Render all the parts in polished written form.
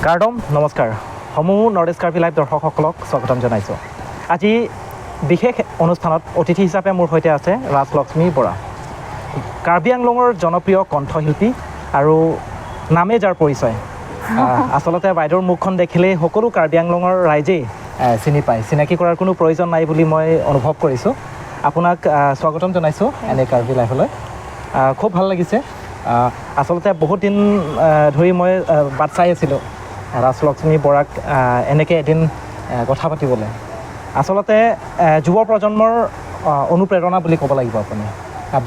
কাৰ্ডম নমস্কাৰ। সমূহ north east Karbi live দৰ্শকসকলক স্বাগতম জনাইছোঁ। আজি বিশেষ অনুষ্ঠানত অতিথি হিচাপে মোৰ সৈতে আছে ৰাজলক্ষ্মী বৰা, কাৰ্বি আংলঙৰ জনপ্ৰিয় কণ্ঠশিল্পী আৰু নামে যাৰ পৰিচয়। আচলতে বাইদেউৰ মুখখন দেখিলেই সকলো কাৰ্বি আংলঙৰ ৰাইজেই চিনি পায়। চিনাকি কৰাৰ কোনো প্ৰয়োজন নাই বুলি মই অনুভৱ কৰিছোঁ। আপোনাক স্বাগতম জনাইছোঁ এনে কাৰ্বি লাইফলৈ। খুব ভাল লাগিছে। আচলতে বহুত দিন ধৰি মই বাট চাই আছিলোঁ ৰাজলক্ষ্মী বৰাক এনেকৈ এদিন কথা পাতিবলৈ। আচলতে যুৱ প্ৰজন্মৰ অনুপ্ৰেৰণা বুলি ক'ব লাগিব আপুনি,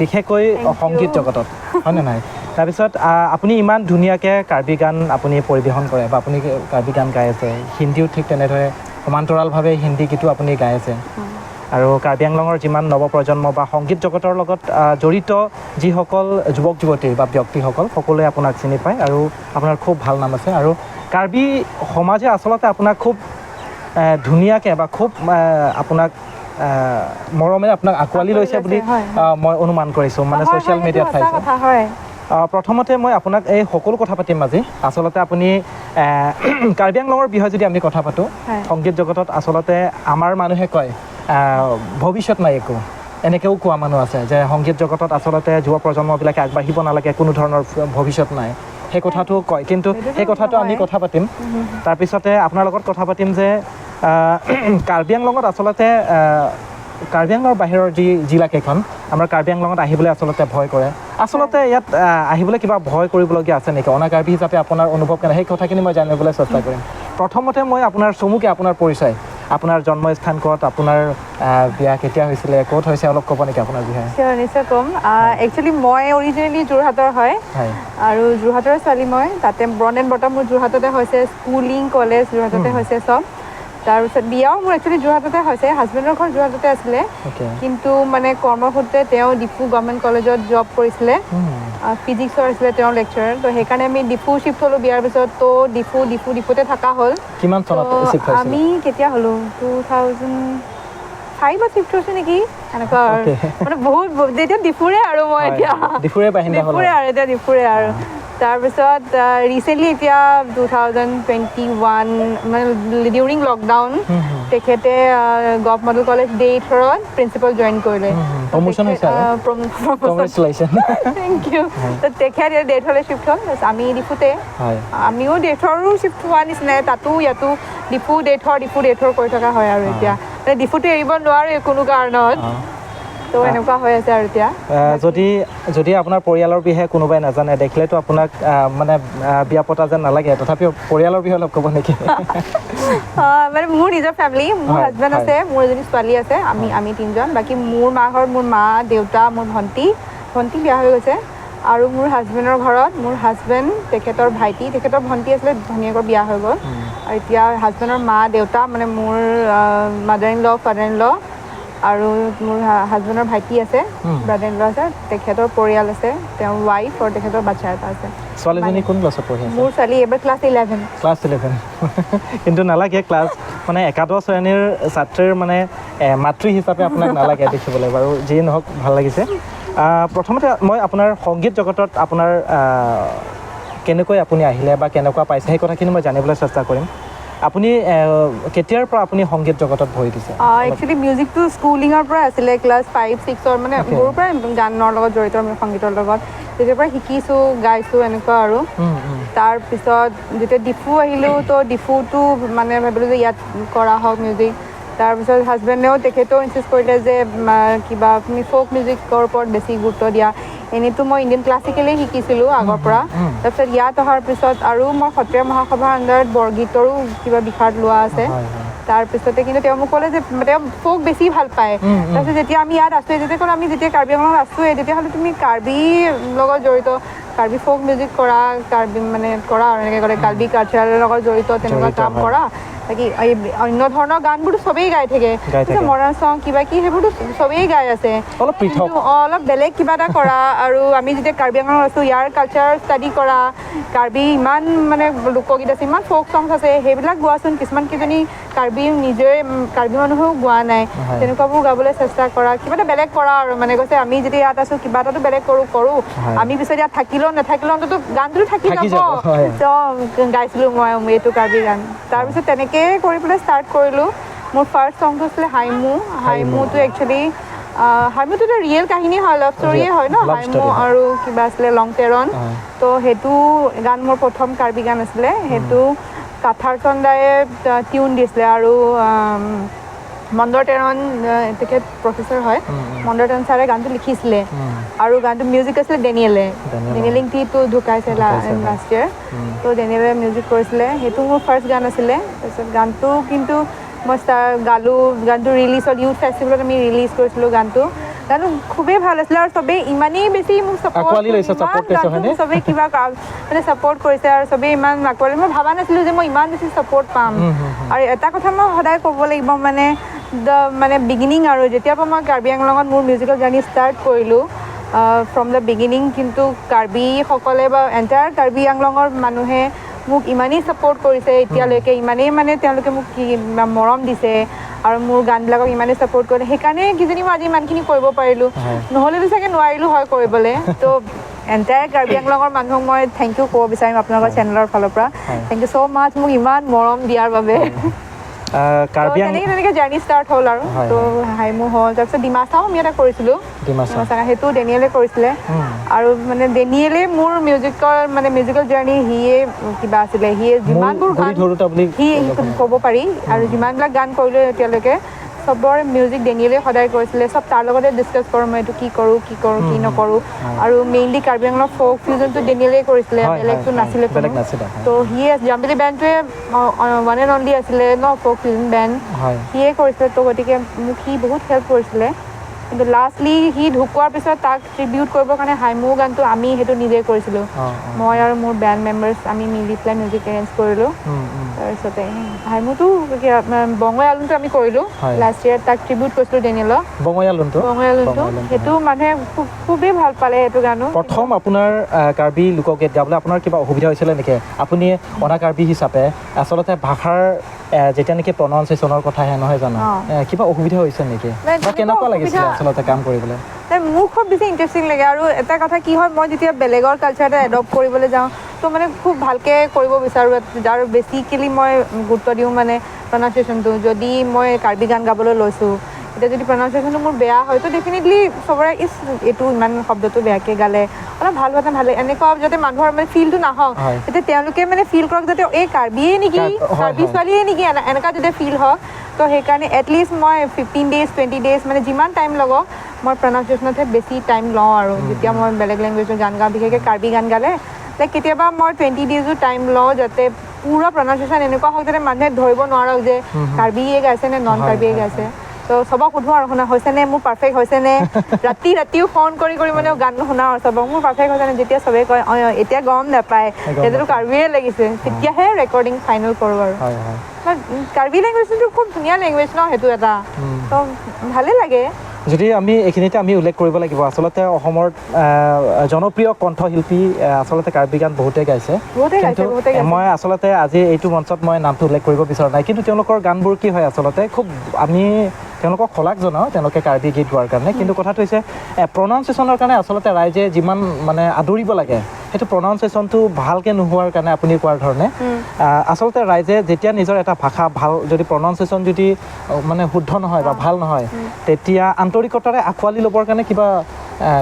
বিশেষকৈ Thank you. সংগীত জগতত, হয়নে নহয়? তাৰপিছত আপুনি ইমান ধুনীয়াকৈ কাৰ্বি গান আপুনি পৰিৱেশন কৰে বা আপুনি কাৰ্বি গান গাই আছে, হিন্দীও ঠিক তেনেদৰে সমান্তৰালভাৱে হিন্দী গীতো আপুনি গাই আছে। আৰু কাৰ্বি আংলঙৰ যিমান নৱপ্ৰজন্ম বা সংগীত জগতৰ লগত জড়িত যিসকল যুৱক যুৱতী বা ব্যক্তিসকল, সকলোৱে আপোনাক চিনি পায় আৰু আপোনাৰ খুব ভাল নাম আছে। আৰু কাৰ্বি সমাজে আচলতে আপোনাক খুব ধুনীয়াকৈ বা খুব আপোনাক মৰমেৰে আপোনাক আঁকোৱালি লৈছে বুলি হয়, হয়। মই অনুমান কৰিছোঁ, মানে ছ'চিয়েল মিডিয়াত সঁচা চাইছোঁ। কথা হয়। প্ৰথমতে মই আপোনাক এই সকলো কথা পাতিম আজি। আচলতে আপুনি কাৰ্বি আংলঙৰ বিষয়ে যদি আমি কথা পাতোঁ, সংগীত জগতত আচলতে আমাৰ মানুহে কয় ভৱিষ্যত নাই একো, এনেকৈও কোৱা মানুহ আছে যে সংগীত জগতত আচলতে যুৱ প্ৰজন্মবিলাকে আগবাঢ়িব নালাগে, কোনো ধৰণৰ ভৱিষ্যত নাই, সেই কথাটো কয়। কিন্তু সেইটোতো সেই কথাটো আমি নহয়। কথা পাতিম। তাৰপিছতে আপোনাৰ লগত কথা পাতিম যে কাৰ্বি আংলঙত আচলতে কাৰ্বি আংলঙৰ বাহিৰৰ যি জিলাকেইখন আমাৰ কাৰ্বি আংলঙত আহিবলৈ আচলতে ভয় কৰে। আচলতে ইয়াত আহিবলৈ কিবা ভয় কৰিবলগীয়া আছে নেকি? অনা কাৰ্বি হিচাপে আপোনাৰ অনুভৱ কেনে, সেই কথাখিনি মই জানিবলৈ চেষ্টা কৰিম। প্ৰথমতে মই আপোনাৰ চমুকে আপোনাৰ পৰিচয়, আপোনাৰ জন্মস্থান ক'ত, আপোনাৰ বিয়া কেতিয়া হৈছিলে, ক'ত হৈছে, অলপ ক'ব নেকি আপোনাৰ বিষয়ে? চিয়'ৰ, নিশ্চয় ক'ম। একচুৱেলি মই অৰিজিনেলি যোৰহাটৰ হয় আৰু যোৰহাটৰ ছোৱালী মই। তাতে বৰ্ণ এণ্ড বৰ্তা মোৰ যোৰহাটতে হৈছে, স্কুলিং কলেজ যোৰহাটতে হৈছে চব। তাৰপিছত বিয়াও মোৰ একচুৱেলি যোৰহাটতে হৈছে। হাজবেণ্ডৰ ঘৰ যোৰহাটতে আছিলে, কিন্তু মানে কৰ্মসূত্ৰে তেওঁ ডিফু গভৰ্ণমেণ্ট কলেজত জব কৰিছিলে। ফিজিক্সৰ আছিলে তেওঁ লেকচাৰাৰ। তো সেইকাৰণে আমি ডিফু শ্বিফ্ট হ'লোঁ বিয়াৰ পিছত। তো ডিফু ডিফু ডিফুতে থকা হ'ল। কিমান চনত তো চিফ্ট হৈছিলে? আমি কেতিয়া হ'লোঁ, 2005ত শ্বিফ্ট হৈছোঁ নেকি, এনেকুৱা আৰু। মানে বহুত এতিয়া ডিফুৰে আৰু মই এতিয়া ডিফুৰে বাসিন্দা হ'ল। ডিফুৰে আৰু এতিয়া ডিফুৰে আৰু। তাৰপিছত ৰিচেণ্টলি এতিয়া 2021, মানে ডিউৰিং লকডাউন, হুম, হুম। তেখেতে গভ মডেল কলেজ ডেইথৰত প্ৰিন্সিপাল জইন কৰিলে। প্ৰমোশ্যন হৈছে আৰু। Congratulation. Thank you. তো তেখেত এতিয়া ডেইথলৈ শ্বিফ্ট হ'ল, তাৰপিছত আমি ডিফুতে। আমিও ডেথৰো শ্বিফ্ট হোৱা নিচিনাই, তাতো ইয়াতো ডিফু ডেথৰ, ডিফু ডেথৰ কৰি থকা হয় আৰু এতিয়া মানে ডিফুটো এৰিব নোৱাৰোঁ কোনো কাৰণত। তো এনেকুৱা হৈ আছে আৰু এতিয়া। যদি আপোনাৰ পৰিয়ালৰ বিষয়ে কোনোবাই নাজানে, দেখিলেতো আপোনাক মানে বিয়া পতা যেন নালাগে, তথাপিও পৰিয়ালৰ বিষয়ে অলপ ক'ব নেকি? মানে মোৰ নিজৰ ফেমিলি, মোৰ হাজবেণ্ড আছে, মোৰ এজনী ছোৱালী আছে, আমি তিনিজন। বাকী মোৰ মা ঘৰত মোৰ মা, দেউতা, মোৰ ভণ্টি, ভণ্টি বিয়া হৈ গৈছে। আৰু মোৰ হাজবেণ্ডৰ ঘৰত মোৰ হাজবেণ্ড, তেখেতৰ ভাইটি, তেখেতৰ ভণ্টি আছিলে, ভনীয়েকৰ বিয়া হৈ গ'ল। আৰু এতিয়া হাজবেণ্ডৰ মা দেউতা, মানে মোৰ mother in law, father in law আৰু মোৰ হাজবেণ্ডৰ ভাইটি আছে, ব্ৰাদাৰ ইন ল আছে, তেখেতৰ পৰিয়াল আছে, তেওঁৰ ৱাইফ আৰু তেখেতৰ বাচ্ছা এটা আছে। ছোৱালীজনী কোন ক্লাছত পঢ়ি আছে? মোৰ ছোৱালী এইবাৰ ক্লাছ 11। ক্লাছ 11, কিন্তু নালাগে, ক্লাছ মানে একাদশ শ্ৰেণীৰ ছাত্ৰীৰ মানে মাতৃ হিচাপে আপোনাক নালাগে দেখিবলৈ। বাৰু, যিয়ে নহওক, ভাল লাগিছে। প্ৰথমতে মই আপোনাৰ সংগীত জগতত আপোনাৰ কেনেকৈ আপুনি আহিলে বা কেনেকুৱা পাইছে, সেই কথাখিনি মই জানিবলৈ চেষ্টা কৰিম। আপুনি কেতিয়াৰ পৰা আপুনি সংগীত জগতত ভৰি দিছে? একচুৱেলি মিউজিকটো স্কুলিঙৰ পৰা আছিলে, ক্লাছ 5 6ৰ, মানে সৰুৰ পৰাই গানৰ লগত জড়িত, সংগীতৰ লগত। তেতিয়াৰ পৰা শিকিছোঁ, গাইছোঁ, এনেকুৱা আৰু। উম, উম, তাৰপিছত যেতিয়া ডিফু আহিলোঁ, তো ডিফুটো মানে ভাবিলোঁ যে ইয়াত কৰা হওক মিউজিক। তাৰপিছত হাজবেণ্ডেও, তেখেতেও ইনচিষ্ট কৰিলে যে কিবা তুমি ফ'ক মিউজিকৰ ওপৰত বেছি গুৰুত্ব দিয়া। এনেইতো মই ইণ্ডিয়ান ক্লাছিকেলেই শিকিছিলোঁ আগৰ পৰা। তাৰপিছত ইয়াত অহাৰ পিছত আৰু মই সত্ৰীয়া মহাসভাৰ আণ্ডাৰত বৰগীতৰো কিবা বিষয়ত লোৱা আছে। হয় হয় তাৰপিছতে কিন্তু তেওঁ মোক ক'লে যে তেওঁ ফ'ক বেছি ভাল পায়। উম, উম। তাৰপিছত যেতিয়া আমি ইয়াত আছোঁৱে, যেতিয়া ক'লে আমি যেতিয়া কাৰ্বি আংলঙত আছোঁৱে, তেতিয়াহ'লে তুমি কাৰ্বি লগত জড়িত, কাৰ্বি ফ'ক মিউজিক কৰা, কাৰ্বি মানে কৰা আৰু এনেকৈ ক'লে, কাৰ্বি কালচাৰৰ লগত জড়িত তেনেকুৱা জড়িত, কাম কৰা। বাকী এই অন্য ধৰণৰ গানবোৰতো চবেই গাই থাকে, গাই থাকে। মডাৰ্ণ চং কিবা কি সেইবোৰতো চবেই গাই আছে, অলপ পৃথক। কিন্তু অলপ বেলেগ কিবা এটা কৰা। আৰু আমি যেতিয়া কাৰ্বি আংলঙত আছোঁ, ইয়াৰ কালচাৰ ষ্টাডি কৰা, কাৰ্বি ইমান মানে লোকগীত আছে, ইমান ফ'ক চংছ আছে, সেইবিলাক গোৱাচোন। কিছুমান কিজনী কাৰ্বি নিজে কাৰ্বি মানুহেও গোৱা নাই, তেনেকুৱাবোৰ গাবলৈ চেষ্টা কৰা, কিবা এটা বেলেগ কৰা। আৰু মানে কৈছে আমি যেতিয়া ইয়াত আছোঁ কিবা এটাতো বেলেগ কৰোঁ, আমি পিছত ইয়াত থাকিলেও নাথাকিলেও অন্ততঃ গানটোতো থাকি থাকি যাব। যাব, হয়। তো গাইছিলোঁ মই এইটো কাৰ্বি গান। তাৰপিছত তেনেকেই কৰি পেলাই ষ্টাৰ্ট কৰিলোঁ। মোৰ ফাৰ্ষ্ট চংটো আছিলে হাইমু। হাইমুটো একচুৱেলি হাইমুটো এটা ৰিয়েল কাহিনী হয়, লাভ ষ্টৰিয়ে হয় ন। Love হাইমু story হয়। আৰু কিবা আছিলে লং টেৰণ। তো সেইটো গান মোৰ প্ৰথম কাৰ্বি গান আছিলে। সেইটো কাথাৰ চন্দায়ে টিউন দিছিলে আৰু মন্দৰ টেৰণ, তেখেত প্ৰফেচাৰ হয়, মন্দৰ টেৰণ ছাৰে গানটো লিখিছিলে আৰু গানটো মিউজিক আছিলে ডেনিয়েলে। ডেনিয়েল, ডেনিয়েল ইংতিটো ঢুকাইছে ঢুকাইছে, হয়। Last year. তো ডেনিয়েলে মিউজিক কৰিছিলে, সেইটো মোৰ ফাৰ্ষ্ট গান আছিলে। তাৰপিছত গানটো কিন্তু মই গালোঁ, গানটো ৰিলিজ হ'ল ইউথ ফেষ্টিভেলত, আমি ৰিলিজ কৰিছিলোঁ গানটো। গানটো খুবেই ভাল আছিলে আৰু চবেই ইমানেই বেছি মোক আঁকোৱালি লৈছে, support কৰিছে, হয়নে? চবেই কিবা মানে ছাপৰ্ট কৰিছে আৰু চবেই ইমান আঁকোৱালি, মই ভবা নাছিলোঁ যে মই ইমান বেছি ছাপৰ্ট পাম। উম, হুম, হুম। আৰু এটা কথা মই সদায় ক'ব লাগিব, মানে the মানে বিগিনিং আৰু যেতিয়াৰ পৰা মই কাৰ্বি আংলঙত মোৰ মিউজিকেল জাৰ্ণি ষ্টাৰ্ট কৰিলোঁ, ফ্ৰম the beginning কিন্তু কাৰ্বিসকলে বা এণ্টায়াৰ কাৰ্বি আংলঙৰ মানুহে মোক ইমানেই ছাপৰ্ট কৰিছে এতিয়ালৈকে, ইমানেই মানে তেওঁলোকে মোক কি মৰম দিছে আৰু মোৰ গানবিলাকক ইমানেই ছাপৰ্ট কৰিলে, সেইকাৰণে কিজানি মই আজি ইমানখিনি কৰিব পাৰিলোঁ। নহ'লেতো চাগে নোৱাৰিলোঁ হয় কৰিবলৈ। তো এণ্টায়াৰ কাৰ্বি আংলঙৰ মানুহক মই thank U ক'ব বিচাৰিম আপোনালোকৰ চেনেলৰ ফালৰ পৰা। Thank you so মাছ মোক ইমান মৰম দিয়াৰ বাবে। কাৰ্বি আং তেনেকে তেনেকে জাৰ্ণি ষ্টাৰ্ট হ'ল আৰু। তো হাইমু হ'ল, তাৰপিছত ডিমাচাও আমি এটা কৰিছিলোঁ। ডিমাচা। ডিমাচা সেইটো ডেনিয়েলে কৰিছিলে। আৰু মানে ডেনিয়েলে মোৰ মিউজিকৰ মানে মিউজিকেল জাৰ্ণি সিয়ে কিবা আছিলে, সিয়ে যিমানবোৰ গুৰি গান ধৰোঁতা বুলি সি ক'ব পাৰি। আৰু যিমানবিলাক গান কৰিলোঁ এতিয়ালৈকে চবৰে মিউজিক ডেনিয়েলে সদায় কৰিছিলে। চব তাৰ লগতে ডিছকাছ কৰোঁ মই, এইটো কি কৰোঁ, কি কৰোঁ, কি নকৰোঁ। আৰু মেইনলি কাৰ্বি আংলং ফ'ক ফিউজনটো ডেনিয়েলে কৰিছিলে, বেলেগটো নাছিলে বেলেগ কোনো। নাছিলে, হয়। তো সিয়ে জাম্বিলি বেণ্ডটোৱে ওৱান এণ্ড অনলি আছিলে ন ফ'ক ফিউজন বেণ্ড, সিয়ে কৰিছিলে। তো গতিকে মোক সি বহুত হেল্প কৰিছিলে। কিন্তু লাষ্টলি সি ঢুকোৱাৰ পিছত তাক ট্ৰিবিউট কৰিবৰ কাৰণে হাইমু গানটো আমি সেইটো নিজে কৰিছিলোঁ। অ, অ। মই আৰু মোৰ বেণ্ড মেম্বাৰ্ছ আমি মিলি পেলাই মিউজিক এৰেঞ্জ কৰিলোঁ। উম, উম। তাৰপিছতে হাইমুটো বঙৈ আলুনটো আমি কৰিলোঁ লাষ্ট ইয়েৰ, তাক ট্ৰিবিউট কৰিছিলোঁ ডেনিয়েলক। বঙয়া লোনটো। বঙৈ আলুনটো, সেইটো মানুহে খুবেই ভাল পালে সেইটো গানো। প্ৰথম আপোনাৰ কাৰ্বি লোকগীত গাবলৈ আপোনাৰ কিবা অসুবিধা হৈছিলে নেকি? আপুনি অনা কাৰ্বি হিচাপে আচলতে ভাষাৰ যেতিয়া নেকি প্ৰনাউন্সিয়েশ্যনৰ কথা আহে, নহয় জানো, কিবা অসুবিধা হৈছে নেকি নাই, বা তেনেকুৱা কেনেকুৱা লাগিছিলে অসুবিধা আচলতে কাম কৰিবলৈ? নাই, মোৰ খুব বেছি ইণ্টাৰেষ্টিং লাগে। আৰু এটা কথা কি হয়, মই যেতিয়া বেলেগৰ কালচাৰ এটা এডপ্ট কৰিবলৈ যাওঁ, তো মানে খুব ভালকৈ কৰিব বিচাৰোঁ আৰু বেছিকেলি মই গুৰুত্ব দিওঁ মানে প্ৰনাউন্সিয়েশ্যনটো। যদি মই কাৰ্বি গান গাবলৈ লৈছোঁ, এতিয়া যদি প্ৰনাউন্সিয়েশ্যনটো মোৰ বেয়া হয়, তো ডেফিনেটলি চবৰে ইছ এইটো ইমান শব্দটো বেয়াকৈ গালে, অলপ ভাল হোৱাতে ভালে, এনেকুৱা যাতে মানুহৰ মানে ফিলটো নাহক, তেতিয়া তেওঁলোকে মানে ফিল কৰক যাতে এই কাৰ্বিয়ে নেকি, কাৰ্বি ছোৱালীয়ে নেকি, এনেকুৱা যাতে ফিল হওক। তো সেইকাৰণে এটলিষ্ট মই 15 ডেইজ, 20 ডেইজ মানে যিমান টাইম লাগক মই প্ৰনাউন্সিয়েশ্যনতহে বেছি টাইম লওঁ। আৰু যেতিয়া মই বেলেগ লেংগুৱেজৰ গান গাওঁ, বিশেষকৈ কাৰ্বি গান গালে লাইক কেতিয়াবা মই 20 ডেইজো টাইম লওঁ, যাতে পূৰা প্ৰনাউন্সিয়েশ্যন এনেকুৱা হওক যাতে মানুহে ধৰিব নোৱাৰক যে কাৰ্বিয়ে গাইছে নে নন কাৰ্বিয়ে গাইছে। তো চবক সোধোঁ আৰু শুনা হৈছেনে, মোৰ পাৰফেক্ট হৈছেনে, ৰাতি ৰাতিও ফোন কৰি কৰি মানে গান শুনাওঁ আৰু চবক, মোৰ পাৰফেক্ট হৈছেনে। যেতিয়া চবেই কয় অঁ এতিয়া গম নাপায়, গম এতিয়াতো নাপায়। কাৰ্বিয়ে লাগিছে, তেতিয়াহে ৰেকৰ্ডিং ফাইনেল কৰোঁ আৰু। হয় হয় কাৰ্বি লেংগুৱেজটো খুব ধুনীয়া লেংগুৱেজ ন, সেইটো এটা তো ভালেই লাগে। যদি আমি এইখিনিতে আমি উল্লেখ কৰিব লাগিব, আচলতে অসমৰ জনপ্ৰিয় কণ্ঠশিল্পী আচলতে কাৰ্বি গান বহুতেই গাইছে। বহুতেই গাইছে, কিন্তু বহুতেই গাইছে। মই আচলতে আজি এইটো মঞ্চত মই নামটো উল্লেখ কৰিব বিচৰা নাই, কিন্তু তেওঁলোকৰ গানবোৰ কি হয় আচলতে খুব আমি তেওঁলোকক শলাগ জনাওঁ তেওঁলোকে কাৰ্বি গীত গোৱাৰ কাৰণে। কিন্তু কথাটো হৈছে প্ৰনাউন্সিয়েশ্যনৰ কাৰণে আচলতে ৰাইজে যিমান মানে আদৰিব লাগে, সেইটো প্ৰনাউন্সিয়েশ্যনটো ভালকৈ নোহোৱাৰ কাৰণে আপুনি কোৱাৰ ধৰণে আচলতে ৰাইজে যেতিয়া নিজৰ এটা ভাষা ভাল যদি প্ৰনাউন্সিয়েশ্যন যদি মানে শুদ্ধ নহয় বা ভাল নহয়, তেতিয়া আন্তৰিকতাৰে আঁকোৱালি ল'বৰ কাৰণে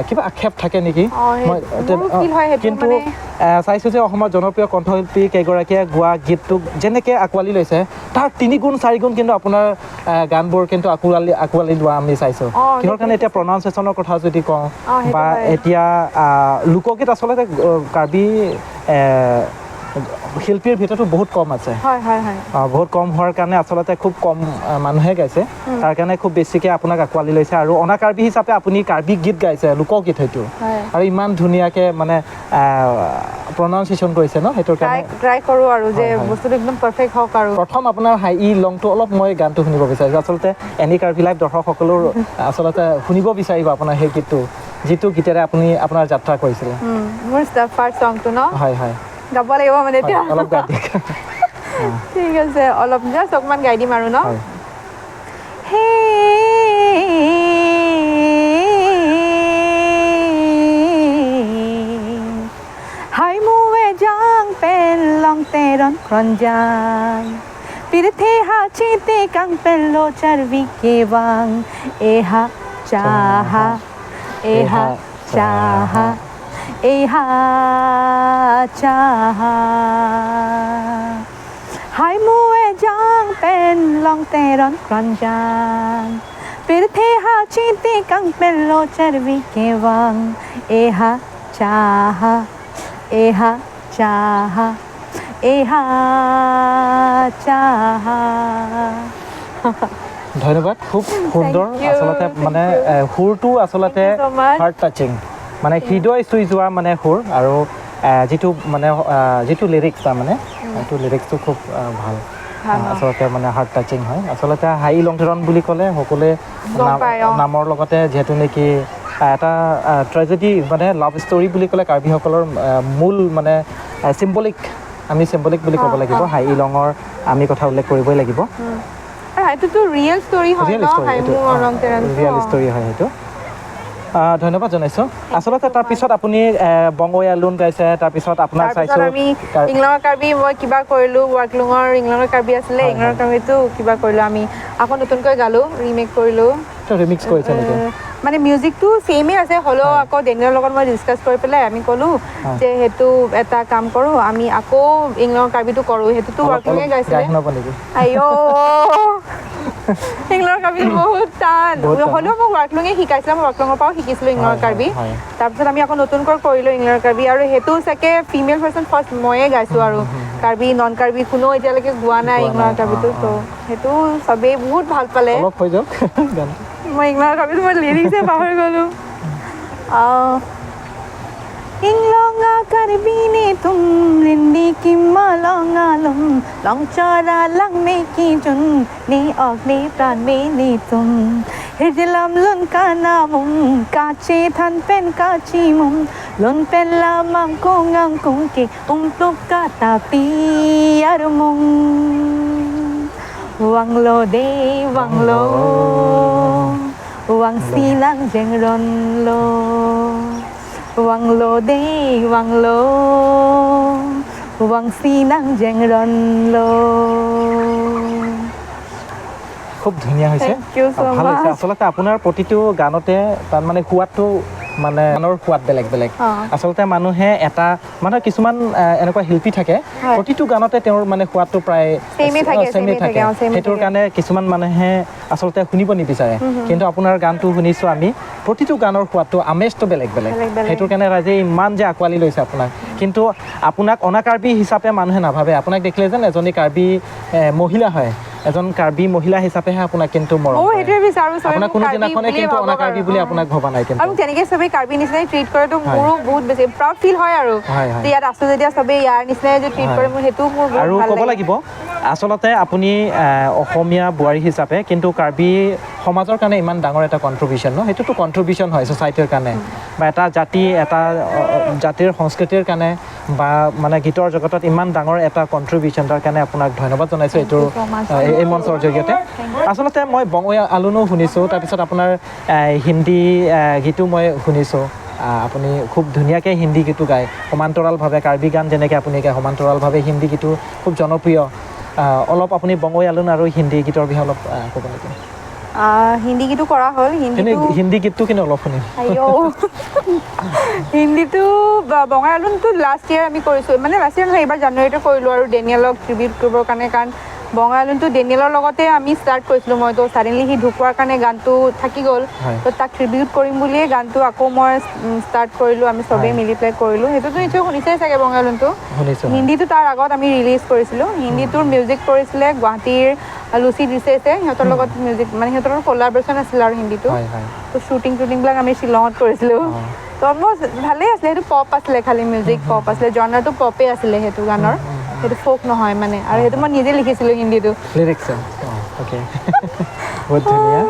কিবা আক্ষেপ থাকে নেকি? মই মোৰো feel হয় সেইটো। কিন্তু মানে চাইছোঁ যে অসমৰ জনপ্ৰিয় কণ্ঠশিল্পী কেইগৰাকীয়ে গোৱা গীতটোক যেনেকৈ আঁকোৱালি লৈছে, তাৰ 3 গুণ 4 গুণ কিন্তু আপোনাৰ গানবোৰ কিন্তু আঁকোৱালি লোৱা আমি চাইছোঁ। কিহৰ কাৰণে? এতিয়া প্ৰনাউন্সিয়েশ্যনৰ কথা যদি কওঁ সেইটো বা হয়। এতিয়া লোকগীত আচলতে কাৰ্বি শিল্পীৰ ভিতৰতো বহুত কম আছে। হয় হয় হয়। বহুত কম হোৱাৰ কাৰণে আচলতে খুব কম মানুহে গাইছে, তাৰ কাৰণে খুব বেছিকৈ আপোনাক আঁকোৱালি লৈছে। আৰু অনা কাৰ্বি হিচাপে আপুনি কাৰ্বি গীত গাইছে, লোকগীত সেইটো, আৰু ইমান ধুনীয়াকৈ মানে প্ৰনাউন্সিয়েশ্যন কৰিছে ন, সেইটোৰ কাৰণে ট্ৰাই কৰোঁ আৰু যে বস্তুটো একদম পাৰফেক্ট হওক। আৰু প্ৰথম আপোনাৰ হাই ই লংটো অলপ মই গানটো শুনিব বিচাৰিছোঁ। আচলতে এনি কাৰ্বি লাইভ দৰ্শকসকলৰ আচলতে শুনিব বিচাৰিব আপোনাৰ সেই গীতটো, যিটো গীতেৰে আপুনি আপোনাৰ যাত্ৰা কৰিছিলে। মোৰ ফাৰ্ষ্ট চংটো ন? হয় হয়, গাব লাগিব মানে এতিয়া অলপ গাই দিয়ক। ঠিক আছে, অলপ জাষ্ট অকণমান গাই দিম আৰু ন। হাই মুৱে জাং পেন লং তেৰন ক্ৰঞ্জাং পিৰথে হাচিতে কাং পেলো চাৰবি কেবাং এহা চাহা এহা চাহা এহা চাহা হাই মুৱে জাং পেন লং তেৰন ক্ৰঞ্জাং পিৰথে হাচিতে কাং পেলো চাৰবি কেবাং এহা চাহা এহা চাহা এহা চাহা। ধন্যবাদ, খুব সুন্দৰ। আচলতে মানে সুৰটো আচলতে হাৰ্ট টাচিং, মানে হৃদয় চুই যোৱা মানে সুৰ। আৰু যিটো মানে যিটো লিৰিক্স, তাৰমানে সেইটো লিৰিক্সটো খুব ভাল, আচলতে মানে হাৰ্ট টাচিং হয়। আচলতে হাই লং তেৰন বুলি ক'লে সকলোৱে নামৰ লগতে যিহেতু নেকি এটা ট্ৰেজেডি, মানে লাভ ষ্টৰী বুলি ক'লে কাৰ্বিসকলৰ মূল মানে চিম্বলিক, আমি চিম্বলিক বুলি ক'ব লাগিব। হাই লঙৰ আমি কথা উল্লেখ কৰিবই লাগিব। ৰিয়েল ষ্টৰী হয় সেইটো। ধন্যবাদ জনাইছোঁ। আচলতে তাৰপিছত আপুনি বংগৈ আলুন গাইছে, তাৰপিছত আপোনাক চাইছোঁ ইংলঙৰ কাৰ্বি মই কিবা কৰিলোঁ, ৱাৰ্কলুঙৰ ইংলঙৰ কাৰ্বি আছিলে, ইংলঙৰ কাৰ্বিটো কিবা কৰিলোঁ আমি, আকৌ নতুনকৈ গালোঁ, ৰিমেক কৰিলোঁ। ৰিমিক্স কৰিছে নেকি? মানে মিউজিকটো ছেইমেই আছে, হ'লেও আকৌ ডেনিয়েলৰ লগত মই ডিছকাছ কৰি পেলাই আমি ক'লোঁ যে সেইটো এটা কাম কৰোঁ আমি, আকৌ ইংলঙৰ কাৰ্বিটো কৰোঁ। সেইটোতো ৱাৰ্কলুঙে গাইছিলে। আইঅ, ইংলঙৰ কাৰ্বিটো বহুত টান, হ'লেও মোক ৱাৰ্কলুঙে শিকাইছিলে, মই ৱাৰ্কলুঙৰ পৰাও শিকিছিলোঁ ইংলঙৰ কাৰ্বি। তাৰপিছত আমি আকৌ নতুনকৈ কৰিলোঁ ইংলঙৰ কাৰ্বি, আৰু সেইটো চাগে ফিমেল পাৰ্চন ফাৰ্ষ্ট ময়ে গাইছোঁ আৰু কাৰ্বি নন কাৰ্বি কোনো এতিয়ালৈকে গোৱা নাই ইংলঙৰ কাৰ্বিটো। ত' সেইটো চবেই বহুত ভাল পালে। মই ইংলঙৰ কাৰ্বিটো মই লিৰিক্সে পাহৰি গ'লোঁ। ইংলঙা কাৰ্বিনে তুম ৰিন্দি কিম্মা লঙা লুম লং চৰা লং মে কি জুন নে অগ্নি প্ৰাণ মে নে তুম হিজলাম লুন কানা মুম কাচে থান পেন কাচি মুম লুন পেন লা মাং কুং আং কুং কে উম প্লুক কাতা পিয়ার মুং ওয়াংলো দে ওয়াংলো ওয়াং সিলাং জেং রন লো ওয়াংলো দে ওয়াংলো ওয়াং সিলাং জেং রন লো। খুব ধুনীয়া হৈছে, ভাল হৈছে। আচলতে আপোনাৰ প্ৰতিটো গানতে তাত মানে সোৱাদটো, মানে গানৰ সোৱাদ বেলেগ বেলেগ। আচলতে মানুহে এটা মানে কিছুমান এনেকুৱা শিল্পী থাকে, প্ৰতিটো গানতে তেওঁৰ মানে সোৱাদটো প্ৰায় ছেমেই থাকে, সেইটোৰ কাৰণে কিছুমান মানুহে আচলতে শুনিব নিবিচাৰে। কিন্তু আপোনাৰ গানটো শুনিছোঁ আমি, প্ৰতিটো গানৰ সোৱাদটো আমেজটো বেলেগ বেলেগ, সেইটোৰ কাৰণে ৰাইজে ইমান যে আঁকোৱালি লৈছে আপোনাক। কিন্তু আপোনাক অনা কাৰ্বি হিচাপে মানুহে নাভাবে, আপোনাক দেখিলে যেন এজনী কাৰ্বি মহিলা হয়, এজন কাৰ্বি মহিলা হিচাপেহে আপোনাক কিন্তু মৰম কৰে। আপোনাক কোনোদিনাখনে কিন্তু অনা কাৰ্বি বুলি আপোনাক ভবা নাই। কিন্তু আৰু তেনেকৈ চবেই কাৰ্বি নিচিনাই ট্ৰিট কৰে, তো মোৰো বহুত বেছি প্ৰাউড ফিল হয় আৰু ইয়াত আছোঁ যেতিয়া চবেই ইয়াৰ নিচিনাই যে ট্ৰিট কৰে, মোৰ সেইটো মোৰ আৰু ক'ব লাগিব। আচলতে আপুনি অসমীয়া বোৱাৰী হিচাপে কিন্তু কাৰ্বি সমাজৰ কাৰণে ইমান ডাঙৰ এটা কণ্ট্ৰিবিউশ্যন ন, সেইটোতো কণ্ট্ৰিবিউশ্যন হয় ছ'চাইটিৰ কাৰণে, বা এটা জাতি, এটা জাতিৰ সংস্কৃতিৰ কাৰণে, বা মানে গীতৰ জগতত ইমান ডাঙৰ এটা কণ্ট্ৰিবিউশ্যন, তাৰ কাৰণে আপোনাক ধন্যবাদ জনাইছোঁ এইটো এই মঞ্চৰ জৰিয়তে। আচলতে মই বঙৈ আলুনো শুনিছোঁ, তাৰপিছত আপোনাৰ হিন্দী গীতো মই শুনিছোঁ। আপুনি খুব ধুনীয়াকৈ হিন্দী গীতো গায়, সমান্তৰালভাৱে কাৰ্বি গান যেনেকৈ আপুনি গায়, সমান্তৰালভাৱে হিন্দী গীতো খুব জনপ্ৰিয়। অলপ আপুনি বঙৈ আলুন আৰু হিন্দী গীতৰ বিষয়ে অলপ ক'ব নেকি? হিন্দী গীতো কৰা হ'ল। হিন্দী গীতটো কিন্তু অলপ শুনিম। হিন্দীটো বঙাই আলুনটো লাষ্ট ইয়েৰ আমি কৰিছোঁ, মানে লাষ্ট ইয়েৰ নহয়, এইবাৰ জানুৱাৰীতে কৰিলোঁ আৰু ডেনিয়েলক ট্ৰিবিউট কৰিবৰ কাৰণে, কাৰণ বঙাইলোনটো ডেনিয়েলৰ লগতে আমি ষ্টাৰ্ট কৰিছিলোঁ মই। তো ছাডেনলি সি ঢুকোৱাৰ কাৰণে গানটো থাকি গ'ল। তো তাক ট্ৰিবিউট কৰিম বুলিয়ে গানটো আকৌ মই ষ্টাৰ্ট কৰিলোঁ, আমি চবেই মিলি পেলাই কৰিলোঁ। সেইটোতো নিশ্চয় শুনিছেই চাগে বঙাইলোনটো। শুনিছোঁ। হিন্দীটো তাৰ আগত আমি ৰিলিজ কৰিছিলোঁ। হিন্দীটোৰ মিউজিক কৰিছিলে গুৱাহাটীৰ লুচি ডিচেছে, সিহঁতৰ লগত মিউজিক মানে সিহঁতৰ লগত কলাবৰেশ্যন আছিলে আৰু হিন্দীটো। হয় হয় তো শ্বুটিং টুটিংবিলাক আমি শ্বিলঙত কৰিছিলোঁ। তো অলমষ্ট ভালেই আছিলে। সেইটো পপ আছিলে, খালি মিউজিক পপ আছিলে, জনাৰটো পপেই আছিলে সেইটো গানৰ, সেইটো ফ'ক নহয় মানে। আৰু সেইটো মই নিজে লিখিছিলোঁ হিন্দীটো। লিৰিক্স। অ'কে, বহুত ধুনীয়া।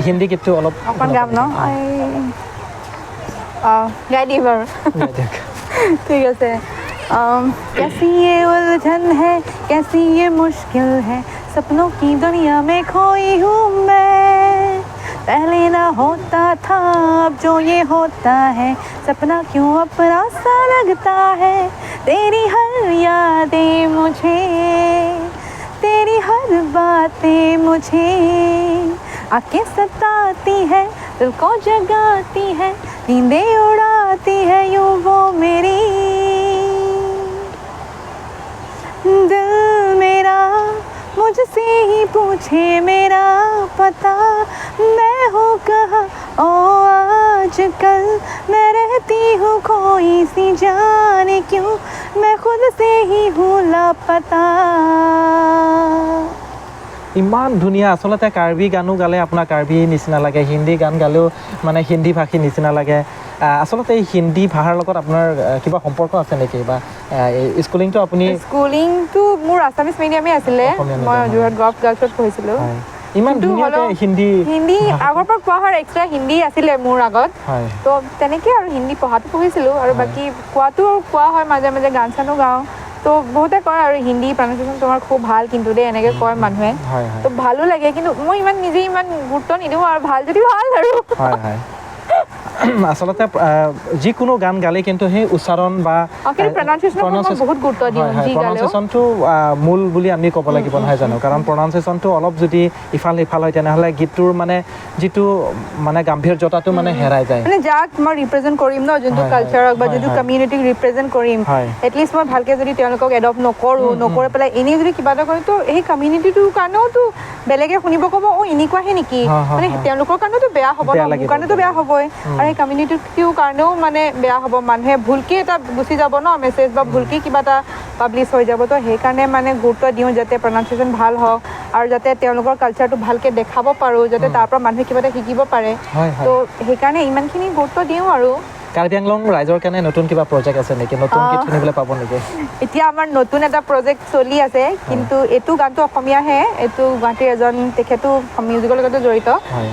হিন্দী গীতটো অলপ অকণ গাম ন? অঁ, গাই দিম বাৰু। গাই দিয়ক। ठीक है। कैसी ये उलझन है, कैसी ये मुश्किल है, सपनों की दुनिया में खोई हूँ मैं। पहले ना होता था, अब जो ये होता है, सपना क्यों अपना सा लगता है। तेरी हर यादें मुझे, तेरी हर बातें मुझे आके सताती है, दिल को जगाती है, नींदें उड़ाती है यूं वो मेरी। दिल मेरा मुझसे ही पूछे मेरा पता, मैं हूँ कहाँ। ओ आजकल मैं रहती हूँ खोई सी, जाने क्यों मैं खुद से ही हूँ लापता। ইমান ধুনীয়া। আচলতে কাৰ্বি গানো গালে আপোনাৰ কাৰ্বি নিচিনা লাগে, হিন্দী গান গালেও মানে হিন্দী ভাষী নিচিনা লাগে। আচলতে এই হিন্দী ভাষাৰ লগত আপোনাৰ কিবা সম্পৰ্ক আছে নেকি বা এই স্কুলিংটো আপুনি? স্কুলিংটো মোৰ আছামিজ মিডিয়ামেই আছিলে। অসমীয়া মই medium, হয়। যোৰহাট গভ গাৰ্লছত পঢ়িছিলোঁ। হয়, ইমান কিন্তু ধুনীয়াকৈ হ'লেও হিন্দী হিন্দী আগৰ পৰা কোৱা হয়, এক্সট্ৰা হিন্দী আছিলে মোৰ আগত। তো তেনেকৈ আৰু হিন্দী পঢ়াটো পঢ়িছিলোঁ আৰু বাকী কোৱাটো কোৱা হয়, মাজে মাজে গান চানো গাওঁ। তো বহুতে কয় আৰু হিন্দী প্ৰনাউন্সিয়েশ্যন তোমাৰ খুব ভাল কিন্তু দেই, এনেকৈ কয় মানুহে। হয় হয় তো ভালো লাগে, কিন্তু মই ইমান নিজে ইমান গুৰুত্ব নিদিওঁ আৰু, ভাল যদি ভাল আৰু। হয় হয় আচলতে যিকোনো গান গালে কিন্তু সেই উচ্চাৰণ বা কিন্তু pronunciation ৰ ওপৰত মই বহুত গুৰুত্ব দিওঁ, যি গালেও। প্ৰনাউন্সিয়েশ্যনটো মূল বুলি আমি ক'ব লাগিব, নহয় জানো? কাৰণ প্ৰনাউন্সিয়েশ্যনটো অলপ যদি ইফাল সিফাল হয়, তেনেহ'লে গীতটোৰ মানে যিটো মানে গাম্ভীৰ্যতাটো মানে হেৰাই যায়। মানে যাক মই ৰিপ্ৰেজেণ্ট কৰিম ন, যোনটো কালচাৰক বা যোনটো কমিউনিটিক ৰিপ্ৰেজেণ্ট কৰিম, এটলিষ্ট মই ভালকৈ যদি তেওঁলোকক এডপ্ট নকৰোঁ, নকৰি পেলাই এনেই যদি কিবা এটা কৰোঁ, তো সেই কমিউনিটিটোৰ কাৰণেওতো বেলেগে শুনিব, ক'ব অ' এনেকুৱাহে নেকি। মানে তেওঁলোকৰ কাৰণেওতো বেয়া হ'ব ন, বেয়া মোৰ লাগিব। কাৰণেতো বেয়া হ'বই, আৰু সেই কমিউনিটিটোৰ কাৰণেও মানে বেয়া হ'ব। মানুহে ভুলকৈ এটা গুচি যাব ন মেছেজ, বা ভুলকৈ কিবা এটা পাব্লিছ হৈ যাব। তো সেইকাৰণে মানে গুৰুত্ব দিওঁ যাতে প্ৰনাউন্সিয়েশ্যন ভাল হওক আৰু যাতে তেওঁলোকৰ কালচাৰটো ভালকৈ দেখাব পাৰোঁ, যাতে তাৰ পৰা মানুহে কিবা এটা শিকিব পাৰে। হয় হয় তো সেইকাৰণে ইমানখিনি গুৰুত্ব দিওঁ আৰু। কাৰ্বি আংলং ৰাইজৰ কাৰণে নতুন কিবা প্ৰজেক্ট আছে নেকি? নতুন গীত শুনিবলৈ পাব নেকি? এতিয়া আমাৰ নতুন এটা প্ৰজেক্ট চলি আছে, কিন্তু এইটো গানটো অসমীয়াহে। এইটো গুৱাহাটীৰ এজন, তেখেতো মিউজিকৰ লগতে জড়িত,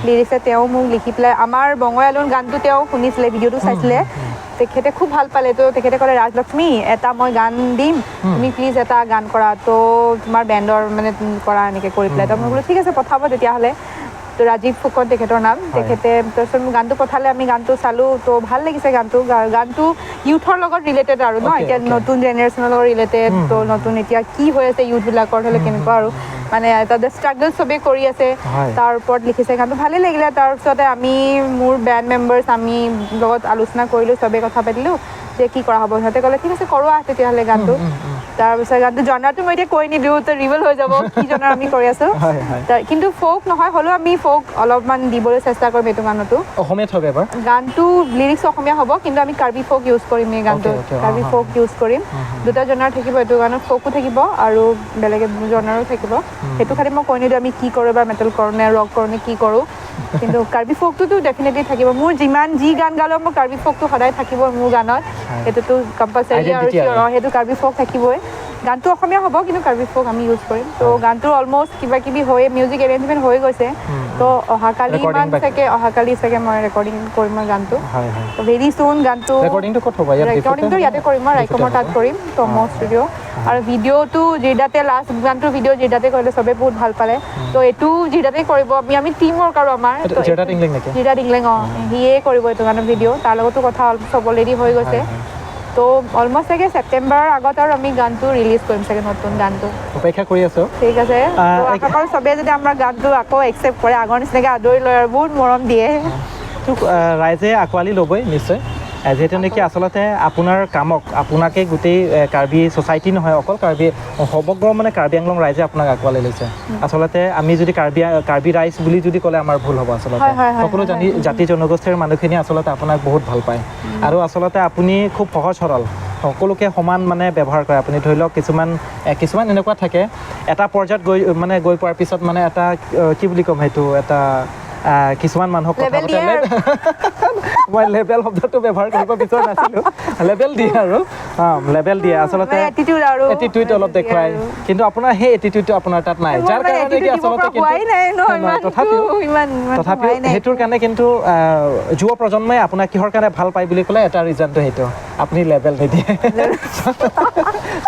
লিৰিক্সে তেওঁ মোক লিখি পেলাই আমাৰ বঙয়ালুন গানটো তেওঁ শুনিছিলে, ভিডিঅ'টো চাইছিলে, তেখেতে খুব ভাল পালে। তো তেখেতে ক'লে, ৰাজলক্ষ্মী, এটা মই গান দিম, তুমি প্লিজ এটা গান কৰা, তো তোমাৰ বেণ্ডৰ মানে তুমি কৰা, এনেকৈ কৰি পেলাই। তো মই বোলো ঠিক আছে, পঠাব তেতিয়াহ'লে। তো ৰাজীৱ ফুকন তেখেতৰ নাম। তেখেতে তাৰপিছত মোক গানটো পঠালে, আমি গানটো চালোঁ, তো ভাল লাগিছে গানটো। গানটো ইউথৰ লগত ৰিলেটেড আৰু ন, এতিয়া নতুন জেনেৰেশ্যনৰ লগত ৰিলেটেড। তো নতুন এতিয়া কি হৈ আছে ইউথবিলাকৰ, ধৰি লওক কেনেকুৱা আৰু মানে তাতে ষ্ট্ৰাগল চবেই কৰি আছে, তাৰ ওপৰত লিখিছে গানটো, ভালেই লাগিলে। তাৰপিছতে আমি মোৰ বেণ্ড মেম্বাৰ্ছ আমি লগত আলোচনা কৰিলোঁ, চবেই কথা পাতিলোঁ যে কি কৰা হ'ব। সিহঁতে ক'লে ঠিক আছে, কৰোঁ আহ তেতিয়াহ'লে গানটো। তাৰপিছত গানটো জনাৰটো মই এতিয়া কৈ নিদিওঁ, তো ৰিভেল হৈ যাব কি জনাৰ আমি কৰি আছোঁ। হয় হয় কিন্তু ফ'ক নহয়, হ'লেও আমি ফ'ক অলপমান দিবলৈ চেষ্টা কৰিম এইটো গানতো। অসমীয়াত হ'ব এবাৰ? গানটো লিৰিক্স অসমীয়া হ'ব, কিন্তু আমি কাৰ্বি ফ'ক ইউজ কৰিম এই গানটো। Okay, okay, Karbi folk use কৰিম। দুটা জনাৰ থাকিব এইটো গানত, ফ'কো থাকিব আৰু বেলেগ জনাৰো থাকিব। সেইটো খালি মই কৈ নিদিওঁ আমি কি কৰোঁ, বা মেটেল কৰোঁ নে ৰক কৰোঁ নে কি কৰোঁ, কিন্তু কাৰ্বি ফ'কটোতো ডেফিনেটলি থাকিব। মোৰ যিমান যি গান গালেও মোৰ কাৰ্বি ফ'কটো সদায় থাকিব মোৰ গানত, সেইটোতো কম্পালচাৰী আৰু Identity আৰু। sure, সেইটো কাৰ্বি ফ'ক থাকিবই। গানটো অসমীয়া হ'ব, কিন্তু কাৰ্বি ফ'ক আমি ইউজ কৰিম। তো গানটো অলমষ্ট কিবা কিবি হৈ মিউজিক এৰেঞ্জমেণ্ট হৈ গৈছে। তো অহাকালি Recording মান বাকী। চাগে, অহাকালি চাগে মই ৰেকৰ্ডিং কৰিম মই গানটো। হয় হয় তো ভেৰি চুন গানটো। ৰেকৰ্ডিংটো ক'ত হ'ব? ইয়াত ডিফুতে ৰেকৰ্ডিংটো হ'ব? ইয়াতে কৰিম মই, ডিফুতে ৰাইকমৰ তাত হ'ব? কৰিম, তম ষ্টুডিঅ'। আৰু ভিডিঅ'টো জিৰদাতে, লাষ্ট গানটোৰ ভিডিঅ' জিৰদাতে কৰিলে, চবে বহুত ভাল পালে। তো এইটো জিৰদাতে কৰিব। আমি টিম ৱৰ্ক আৰু আমাৰ। এইটো তো জিৰদাত ইংলেং নেকি? জিৰদাত ইংলেং, অঁ, সিয়ে কৰিব এইটো গানৰ ভিডিঅ'। তাৰ লগতো কথা চব অলৰেডি হৈ গৈছে। হয়, হয়। তো অলমষ্ট চাগে ছেপ্টেম্বৰৰ আগত আৰু আমি গানটো ৰিলিজ কৰিম চাগে, নতুন গানটো। অপেক্ষা কৰি আছোঁ। ঠিক আছে। তো আশা কৰোঁ চবে যদি আমাৰ গানটো আকৌ একচেপ্ট কৰে, আগৰ নিচিনাকৈ আদৰি লয় আৰু বহুত মৰম দিয়ে। তো ৰাইজে আঁকোৱালি ল'বই নিশ্চয়। যিহেতু নেকি আচলতে আপোনাৰ কামক আপোনাকে গোটেই কাৰ্বি ছ'চাইটি নহয়, অকল কাৰ্বি, সমগ্ৰ মানে কাৰ্বি আংলং ৰাইজে আপোনাক আঁকোৱালি লৈছে। আচলতে আমি যদি কাৰ্বি কাৰ্বি ৰাইজ বুলি যদি ক'লে আমাৰ ভুল হ'ব। আচলতে হয়, হয়, হয়, সকলো জাতি জাতি জনগোষ্ঠীৰ মানুহখিনিয়ে আচলতে আপোনাক বহুত ভাল পায়। আৰু আচলতে আপুনি খুব সহজ সৰল, সকলোকে সমান মানে ব্যৱহাৰ কৰে। আপুনি ধৰি লওক কিছুমান কিছুমান এনেকুৱা থাকে, এটা পৰ্যায়ত গৈ মানে গৈ পোৱাৰ পিছত মানে এটা কি বুলি ক'ম, সেইটো এটা কিছুমান মানুহক কথা Level দিয়ে পাতে আৰু। মই লেবেল শব্দটো ব্যৱহাৰ কৰিব বিচৰা নাছিলোঁ। লেবেল দিয়ে আৰু লেবেল দিয়ে আচলতে। মানে attitude আৰু এটিটিউড অলপ দিয়ে দেখুৱায়। আৰু। কিন্তু আপোনাৰ সেই এটিটিউডটো আপোনাৰ তাত নাই, মোৰ যাৰ মানে কাৰণে attitude কি দিব আচলতে পৰা কিন্তু হোৱাই নাই ন। নহয়, ইমানটো তথাপিও ইমান ইমান তথাপিও হোৱাই নাই। সেইটোৰ কাৰণে কিন্তু যুৱ প্ৰজন্মই আপোনাক কিহৰ কাৰণে ভাল পায় বুলি ক'লে এটা ৰিজনটো সেইটো, আপুনি লেবেল নিদিয়ে,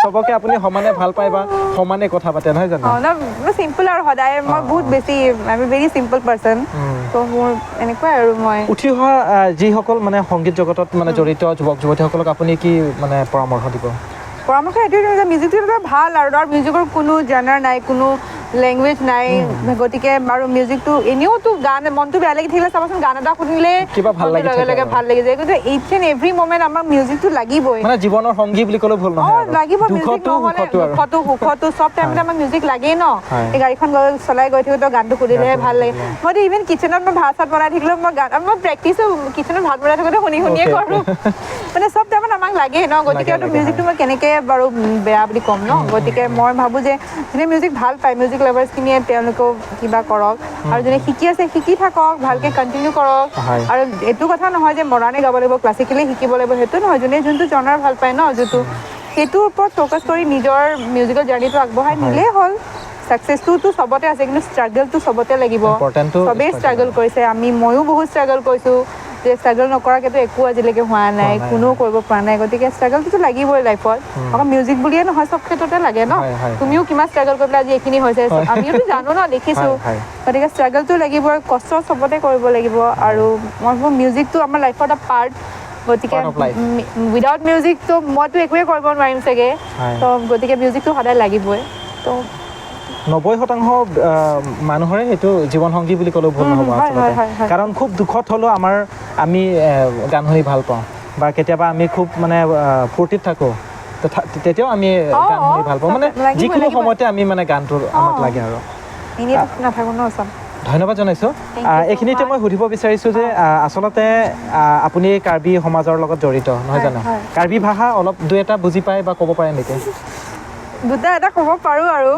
চবকে আপুনি সমানে ভাল পায় বা সমানে কথা পাতে, নহয় জানো? অঁ, ন, মই চিম্পল আৰু সদায় মই বহুত বেছি, I am very simple person. ত' মোৰ এনেকুৱাই আৰু মই উঠি অহা যিসকল মানে সংগীত জগতত মানে জড়িত যুৱক যুৱতীসকলক আপুনি কি মানে পৰামৰ্শ দিব? পৰামৰ্শ এইটোৱে দিওঁ যে মিউজিকটো এটা ভাল আৰু ধৰ মিউজিকৰ কোনো জেনাৰ নাই, কোনো লেংগুৱেজ নাই। গতিকে আৰু মিউজিকটো এনেওতো গান, মনটো বেয়া লাগি থাকিলে চাবাচোন, গান এটা শুনিলে কিবা ভাল মনটো লাগি লগে থাকে লগে আৰু। ভাল লাগি যায়। গতিকে ইচ এণ্ড এভৰি মমেণ্ট আমাৰ মিউজিকটো লাগিবই। মানে জীৱনৰ সংগী বুলি ক'লেও ভুল নহয় আৰু। লাগিব মিউজিক দুখতো নহ'লে সুখতো আৰু। দুখতো সুখতো চব টাইমতে আমাক মিউজিক লাগেই ন। এই গাড়ীখন গৈ চলাই গৈ থাকোঁতে গানটো শুনিলেহে গানটো ভাল লাগে। শুনিলে। মইতো ইভেন কিচেনত মই ভাত চাত বনাই থাকিলেও মই গান, মই প্ৰেক্টিছো কিচেনত ভাত বনাই থাকোঁতে শুনি শুনিয়ে কৰোঁ। মানে চব টাইমত আমাক লাগেই ন। গতিকে লাগে, মিউজিকটো মই কেনেকৈ বাৰু বেয়া বুলি ক'ম ন? গতিকে মই ভাবোঁ যে যোনে মিউজিক ভাল পায়, মিউজিক লাভাৰ্ছখিনিয়ে তেওঁলোকেও কিবা কৰক আৰু যোনে শিকি আছে শিকি থাকক, ভালকৈ কণ্টিনিউ কৰক। আৰু এইটো কথা নহয় যে মডাৰ্ণে গাব লাগিব, ক্লাছিকেলি শিকিব লাগিব, সেইটো নহয়। যোনে যোনটো জনাৰ ভাল পায় ন, যোনটো সেইটোৰ ওপৰত ফ'কাছ কৰি নিজৰ মিউজিকেল জাৰ্ণিটো আগবঢ়াই নিলেই হ'ল। ছাকচেছটোতো চবতে আছে, কিন্তু ষ্ট্ৰাগলটো চবতে লাগিব। Importantটো চবেই struggle। Struggle কৰিছে, আমি ময়ো বহুত ষ্ট্ৰাগল কৰিছোঁ। যে ষ্ট্ৰাগল নকৰাকেতো একো আজিলৈকে হোৱা নাই, হোৱা নাই, কোনেও কৰিব পৰা নাই। গতিকে ষ্ট্ৰাগলটোতো লাগিবই লাইফত। অকল মিউজিক বুলিয়ে নহয়, চব ক্ষেত্ৰতে লাগে ন। হয়, হয়, তুমিও কিমান ষ্ট্ৰাগল কৰি পেলাই আজি এইখিনি হৈছে, আমিওতো জানো ন, দেখিছোঁ। হয়, হয়। গতিকে ষ্ট্ৰাগলটো লাগিবই, কষ্ট চবতে কৰিব লাগিব। আৰু মই ভাবোঁ মিউজিকটো আমাৰ লাইফৰ এটা পাৰ্ট। গতিকে Part of life. Without মিউজিকটো মইতো একোৱে কৰিব নোৱাৰিম চাগে। তো গতিকে মিউজিকটো সদায় লাগিবই। তো 90% মানুহৰে সেইটো জীৱন সংগী বুলি ক'লেও ভুল নহ'ব আচলতে। হয়, হয়, হয়। কাৰণ খুব দুখত হ'লেও আমি গান শুনি ভাল পাওঁ, বা কেতিয়াবা আমি খুব মানে ফূৰ্তিত থাকোঁ, তেতিয়াও আমি গান শুনি ভাল পাওঁ। মানে যিকোনো সময়তে আমি মানে গানটো আমাক লাগে আৰু। এনেই নাথাকো ন চব। ধন্যবাদ জনাইছোঁ। Thank you so এইখিনিতে much. মই সুধিব বিচাৰিছোঁ যে আচলতে আপুনি কাৰ্বি সমাজৰ লগত জড়িত নহয় জানো? হয়। কাৰ্বি ভাষা অলপ দুই এটা বুজি পায় বা ক'ব পাৰে নেকি? দুটা এটা ক'ব পাৰোঁ আৰু।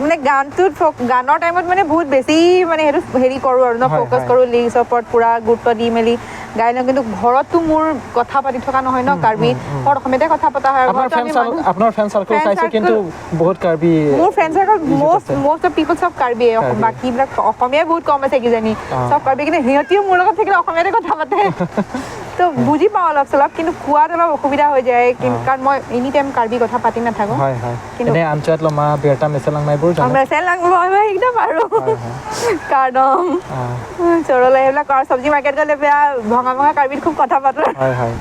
মানে গানটোত গানৰ টাইমত মানে বহুত বেছি মানে সেইটো হেৰি কৰোঁ আৰু ন, ফ'কাছ কৰোঁ, লিৰিক্সৰ ওপৰত পূৰা গুৰুত্ব দি মেলি গাই লওঁ। কিন্তু ঘৰততো মোৰ কথা পাতি থকা নহয় ন কাৰ্বি, ঘৰত অসমীয়াতে কথা পতা হয়। আপোনাৰ ঘৰতো ফ্ৰেণ্ড আমি মানুহ আপোনাৰ ফ্ৰেণ্ড চাৰ্কল Friend চাইছোঁ কিন্তু circle- বহুত কাৰ্বি মোৰ ফ্ৰেণ্ড চাৰ্কল ইউজ মষ্ট আছে। মষ্ট অফ পিপল চব কাৰ্বিয়ে। কাৰ্বি। বাকীবিলাক অসমীয়াই বহুত কম আছে কিজানি। চব কাৰ্বি, কিন্তু সিহঁতিও মোৰ লগত থাকিলে অসমীয়াতে কথা পাতে। তো বুজি পাওঁ অলপ চলপ, কিন্তু কোৱাত অলপ অসুবিধা হৈ যায়। কিন্তু কাৰণ মই এনি টাইম কাৰ্বি কথা পাতি নাথাকোঁ। হয় হয় কিন্তু- এনে আনচুৱাত লমা বেৰটা মেচেলাং এইবোৰ জানে? মেচেল মই একদম পাৰোঁ। হয়, হয়। কাৰণ চৰলে সেইবিলাক আৰু চব্জি মাৰ্কেট গ'লে বেয়া ভঙা ভঙা কাৰ্বিত খুব কথা পাতোঁ। হয় হয়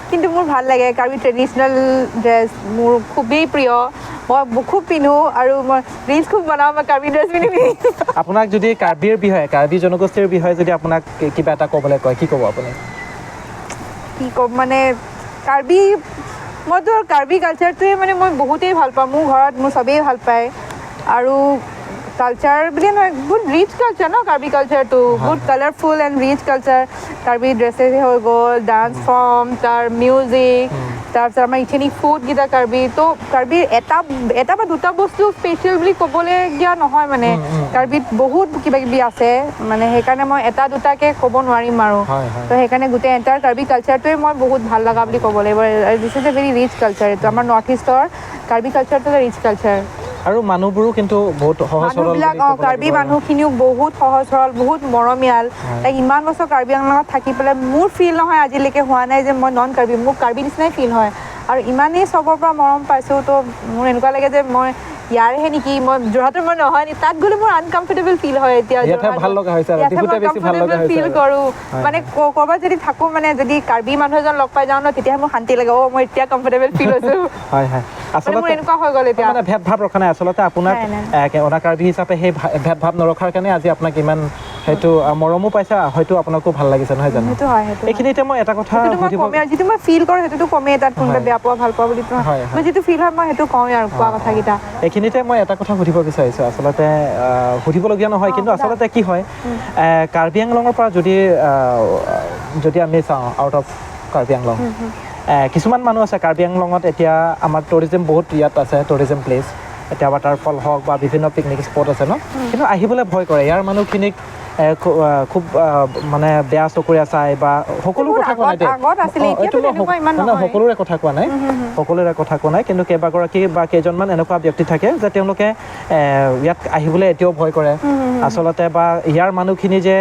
কিন্তু মোৰ ভাল লাগে কাৰ্বি ট্ৰেডিশ্যনেল ড্ৰেছ, মোৰ খুবেই প্ৰিয়। মই খুব পিন্ধো আৰু মই ৰিলচ খুব বনাওঁ মই কাৰ্বি ড্ৰেছ পিন্ধি পিন্ধি। আপোনাক যদি কাৰ্বিৰ বিষয়ে, কাৰ্বি জনগোষ্ঠীৰ বিষয়ে যদি আপোনাক কিবা এটা ক'বলৈ কয়, কি ক'ব আপুনি? কি ক'ম মানে, কাৰ্বি মইতো কাৰ্বি কালচাৰটোৱে মানে মই বহুতেই ভাল পাওঁ। মোৰ ঘৰত মোৰ চবেই ভাল পায়। আৰু কালচাৰ বুলিয়ে নহয়, বহুত ৰিচ কালচাৰ ন কাৰ্বি কালচাৰটো, বহুত colourful and rich culture. Karbi dresses হৈ গ'ল, ডান্স ফৰ্ম, তাৰ মিউজিক, তাৰপিছত আমাৰ ইথেনিক ফুডকেইটা কাৰ্বি। তো কাৰ্বিৰ এটা এটা বা দুটা বস্তু স্পেচিয়েল বুলি ক'বলগীয়া নহয়, মানে কাৰ্বিত বহুত কিবা কিবি আছে, মানে সেইকাৰণে মই এটা দুটাকে ক'ব নোৱাৰিম আৰু। হয় হয় তো সেইকাৰণে গোটেই এণ্টায়াৰ কাৰ্বি কালচাৰটোৱে মই বহুত ভাল লগা বুলি ক'ব লাগিব। This is a very rich culture. এইটো আমাৰ নৰ্থ ইষ্টৰ কাৰ্বি কালচাৰটো এটা ৰিচ কালচাৰ। আৰু মানুহবোৰো কিন্তু বহুত সহজ সৰল বুলি মানুহবিলাক ক'ব কাৰ্বি লাগিব আৰু। মানুহখিনিও বহুত সহজ সৰল, বহুত মৰমীয়াল। লাইক ইমান বছৰ কাৰ্বি আংলঙত থাকি পেলাই মোৰ ফিল নহয়, আজিলৈকে হোৱা নাই যে মই নন কাৰ্বি, মোৰ কাৰ্বি নিচিনাই ফিল হয়। আৰু ইমানেই চবৰ পৰা মৰম পাইছোঁ, তো মোৰ এনেকুৱা লাগে যে মই ইয়াৰহে নেকি, মই যোৰহাটৰ মই নহয় নেকি। তাত গ'লে মোৰ আনকমফৰ্টেবল ফিল হয় এতিয়া। ইয়াতহে ভাল লগা হৈছে আৰু, ইয়াতহে ডিফুতে মই বেছি ভাল লগা কমফৰ্টেবল হৈছে ফিল আৰু। কৰোঁ। মানে ক'ৰবাত যদি থাকোঁ, মানে যদি কাৰ্বি মানুহ এজন লগ পাই যাওঁ ন, তেতিয়াহে মোৰ শান্তি লাগে, অ' মই এতিয়া কমফৰ্টেবল ফিল হৈছোঁ। হয় হয় মানে মোৰ আচলতে এনেকুৱা হৈ গ'ল এতিয়া। মানে ভেদভাৱ ৰখা নাই আচলতে আপোনাক। নাই, নাই। অনা কাৰ্বি হিচাপে সেই ভেদভাৱ নৰখাৰ কাৰণে আজি আপোনাক ইমান সেইটো মৰমো পাইছা, হয়তো আপোনাকো ভাল লাগিছে, নহয় জানো? সেইটো হয়, সেইটো হয়। এইখিনিতে মই এটা কথা সেইটোতো মই সুধিব কমেই আৰু যিটো মই ফিল কৰোঁ সেইটোতো কমেই, তাত কোনোবাই বেয়া পোৱা ভাল পোৱা বুলি নহয়। হয়, হয়। মই যিটো ফিল হয় মই সেইটো কওঁৱেই আৰু কোৱা কথাকেইটা। এইখিনিতে মই এটা কথা সুধিব বিচাৰিছোঁ, আচলতে সুধিবলগীয়া নহয়, কিন্তু সোধা। আচলতে কি হয়, কাৰ্বি আংলঙৰ পৰা যদি আমি চাওঁ আউট অফ কাৰ্বি আংলং, কিছুমান মানুহ আছে কাৰ্বি আংলঙত। এতিয়া আমাৰ টুৰিজিম বহুত ইয়াত আছে, টুৰিজিম প্লেচ, এতিয়া ৱাটাৰফল হওক বা বিভিন্ন পিকনিক স্পট আছে ন, কিন্তু আহিবলৈ ভয় কৰে। ইয়াৰ মানুহখিনিক খুব মানে বেয়া চকুৰে চাই বা সকলো বহুত কথা কোৱা নাই দেই। আগত আছিলে, এতিয়াতো এইটো মই তেনেকুৱা ইমান মানে নহয়। সকলোৰে কথা কোৱা নাই, সকলোৰে কথা কোৱা নাই, কিন্তু কেইবাগৰাকী বা কেইজনমান এনেকুৱা ব্যক্তি থাকে যে তেওঁলোকে ইয়াত আহিবলৈ এতিয়াও ভয় কৰে আচলতে, বা ইয়াৰ মানুহখিনি যে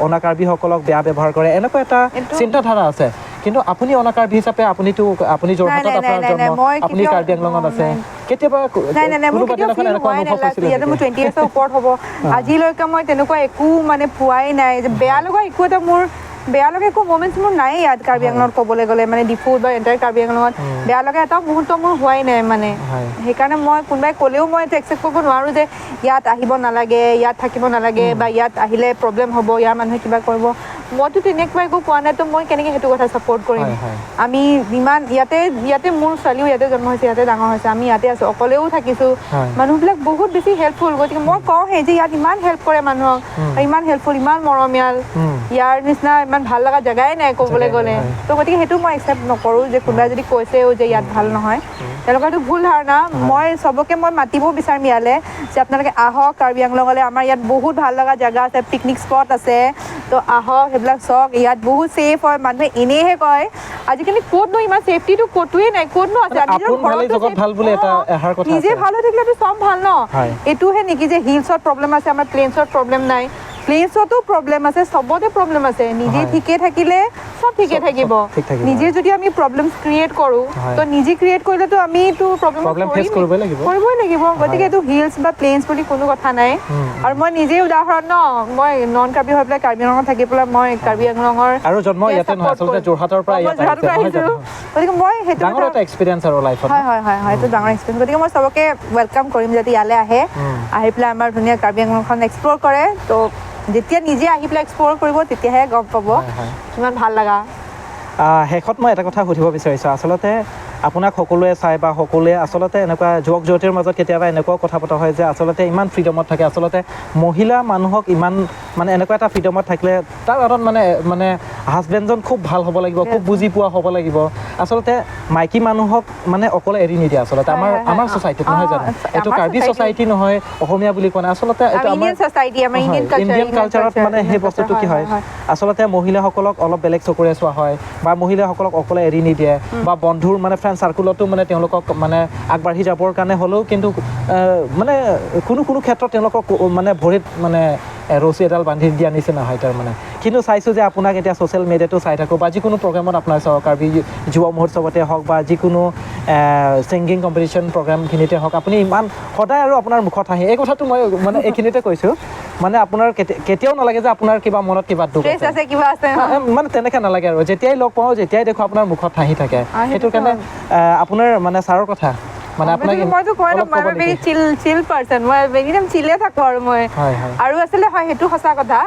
অনা কাৰ্বিসকলক বেয়া ব্যৱহাৰ কৰে, এনেকুৱা এটা চিন্তাধাৰা আছে। কিন্তু আপুনি অনা কাৰ্বি হিচাপে আপুনি যোৰহাটত নাই, নাই, আপোনাৰ নাই, জন্ম, নাই, মই আপুনি কেতিয়াও কাৰ্বি আংলঙত আছে, নাই। কেতিয়াবা নাই, নাই, নাই, মোৰ কোনোবা কেতিয়াও দিনাখন ফিল এনেকুৱা হোৱাই নাই। অনুভৱ লাষ্ট হৈছিলে ইয়াতে মোৰ নেকি? 20 ইয়াৰ্ছৰ ওপৰত হ'ব, আজিলৈকে মই তেনেকুৱা একো মানে পোৱাই নাই যে বেয়া লগা একো এটা, মোৰ বেয়া লগা একো মমেণ্টছ মোৰ নাই ইয়াত কাৰ্বি আংলঙত ক'বলৈ গ'লে, মানে ডিফু বা এণ্টায়াৰ কাৰ্বি আংলঙত বেয়া লগা এটাও মুহূৰ্ত মোৰ হোৱাই নাই মানে। সেইকাৰণে মই কোনোবাই ক'লেও মই এইটো একচেপ্ট কৰিব নোৱাৰোঁ যে ইয়াত আহিব নালাগে, ইয়াত থাকিব নালাগে, বা ইয়াত আহিলে প্ৰব্লেম হ'ব, ইয়াৰ মানুহে কিবা কৰিব। মইতো তেনেকুৱা একো পোৱা নাই, তো মই কেনেকৈ সেইটো কথা ছাপৰ্ট কৰিম? হয়, হয়। আমি ইমান ইয়াতে মোৰ ছোৱালীও ইয়াতে জন্ম হৈছে, ইয়াতে ডাঙৰ হৈছে, আমি ইয়াতে আছোঁ, অকলেও থাকিছোঁ। মানুহবিলাক বহুত বেছি হেল্পফুল। গতিকে মই কওঁ সেই যে ইয়াত ইমান হেল্প কৰে মানুহক, আৰু ইমান হেল্পফুল, ইমান মৰমীয়াল, ইয়াৰ নিচিনা ইমান ভাল লগা জেগাই নাই ক'বলৈ জেগাই নাই, গ'লে। হয়। তো গতিকে সেইটো মই একচেপ্ট নকৰোঁ যে কোনোবাই যদি কৈছেও যে ইয়াত ভাল নহয়, তেওঁলোকৰ এইটো ভুল ধাৰণা। মই চবকে মই মাতিবও বিচাৰিম ইয়ালৈ যে আপোনালোকে আহক কাৰ্বি আংলঙলৈ, আমাৰ ইয়াত বহুত ভাল লগা জেগা আছে, পিকনিক স্পট আছে, তো আহক, সেইবিলাক চাওক। ইয়াত বহুত ছেফ হয়, মানুহে এনেইহে কয়। আজিকালি ক'তনো ইমান ছেফটিটো ক'তোৱেই নাই, ক'তনো আছে? মানে নিজৰ আপোন ভালেই ঘৰতো জগত safe- ভাল বুলি এটা এষাৰ কথা নিজে আছে। ভাল হৈ থাকিলেতো চব ভাল ন। এইটোহে নেকি যে হিলছত প্ৰব্লেম আছে, আমাৰ প্লেইনছত প্ৰব্লেম নাই? প্লেইনছতো প্ৰব্লেম আছে, চবতে প্ৰব্লেম আছে। নিজে ঠিকে থাকিলে চব ঠিকে থাকিব। চব ঠিক থাকিব, নিজে হয়। যদি আমি প্ৰব্লেমছ ক্ৰিয়েট কৰোঁ, তো নিজে ক্ৰিয়েট কৰিলেতো আমিতো প্ৰব্লেম Problem face কৰিবই লাগিব। কৰিবই লাগিব। গতিকে এইটো হিলছ বা প্লেইনছ বুলি কোনো কথা নাই। আৰু মই নিজেই উদাহৰণ ন, মই নন কাৰ্বি হৈ পেলাই কাৰ্বি আংলঙত থাকি পেলাই মই কাৰ্বি আংলঙৰ আৰু জন্ম ইয়াতে নহয়, support আচলতে কৰিম। যোৰহাটৰ পৰা মই ইয়াত যোৰহাটৰ পৰা আহিছে, নহয় আহিছোঁ। জানো? গতিকে মই সেইটো ডাঙৰ এটা এক্সপিৰিয়েঞ্চ আৰু লাইফত। হয় হয় হয় হয়, এইটো ডাঙৰ এক্সপিৰিয়েঞ্চ। গতিকে মই চবকে welcome কৰিম যাতে ইয়ালৈ আহে, আহি পেলাই আমাৰ ধুনীয়া কাৰ্বি আংলংখন এক্সপ্ল'ৰ কৰে। তো যেতিয়া নিজে আহি পেলাই এক্সপ্ল'ৰ কৰিব তেতিয়াহে গম পাব হয়, হয়। কিমান ভাল লগা। শেষত মই এটা কথা সুধিব বিচাৰিছোঁ। আচলতে আপোনাক সকলোৱে চাই বা সকলোৱে আচলতে এনেকুৱা যুৱক যুৱতীৰ মাজত কেতিয়াবা এনেকুৱাও কথা পতা হয় যে আচলতে ইমান ফ্ৰীডমত থাকে, আচলতে মহিলা মানুহক ইমান মানে এনেকুৱা এটা ফ্ৰীডমত থাকিলে তাৰ আঁৰত মানে মানে হাজবেণ্ডজন খুব ভাল হ'ব লাগিব, খুব বুজি পোৱা হ'ব লাগিব। আচলতে মাইকী মানুহক মানে অকলে এৰি নিদিয়ে আচলতে আমাৰ আমাৰ ছ'চাইটিত, নহয় জানো? এইটো আমাৰ কাৰ্বি society- society নহয়, অসমীয়া বুলি কোৱা নাই, আচলতে এইটো আমাৰ ইণ্ডিয়ান ছ'চাইটি, আমাৰ ইণ্ডিয়ান কালচাৰ, ইণ্ডিয়ান কালচাৰত মানে সেই বস্তুটো কি হয়, আচলতে মহিলাসকলক অলপ বেলেগ চকুৰে চোৱা হয় বা মহিলাসকলক অকলে এৰি নিদিয়ে বা বন্ধুৰ মানে ফ্ৰেণ্ড চাৰ্কুলতো মানে তেওঁলোকক মানে আগবাঢ়ি যাবৰ কাৰণে হ'লেও কিন্তু মানে কোনো কোনো ক্ষেত্ৰত তেওঁলোকক মানে ভৰিত মানে ৰছী এডাল বান্ধি দিয়া নিচিনা হয় তাৰমানে। কিন্তু চাইছোঁ যে আপোনাক এতিয়া ছ'চিয়েল মিডিয়াতো চাই থাকোঁ বা যিকোনো প্ৰগ্ৰেমত আপোনাৰ চাওঁ, কাৰ্বি যুৱ মহোৎসৱতে হওক বা যিকোনো ছিংগিং কম্পিটিশ্যন প্ৰগ্ৰেমখিনিতে হওক, আপুনি ইমান সদায় আৰু আপোনাৰ মুখত হাঁহি। এই কথাটো মই মানে এইখিনিতে কৈছোঁ, মানে আপোনাৰ কেতিয়াও নালাগে যে আপোনাৰ কিবা মনত কিবা দুখ ষ্ট্ৰেছ আছে আছে, কিবা আছে। মানে তেনেকৈ নালাগে আৰু যেতিয়াই লগ পাওঁ, যেতিয়াই দেখোঁ আপোনাৰ মুখত হাঁহি থাকে। সেইটো সেইটো কাৰণে আপোনাৰ মানে ছাৰৰ কথা মানে আপোনাক মইতো কয় ন, অলপ মই ক'ব ভেৰি নেকি? চিল চিল পাৰ্চন, মই এনি টাইম চিলে থাকোঁ আৰু মই হয় হয় আৰু আচলতে হয়, সেইটো সঁচা কথা।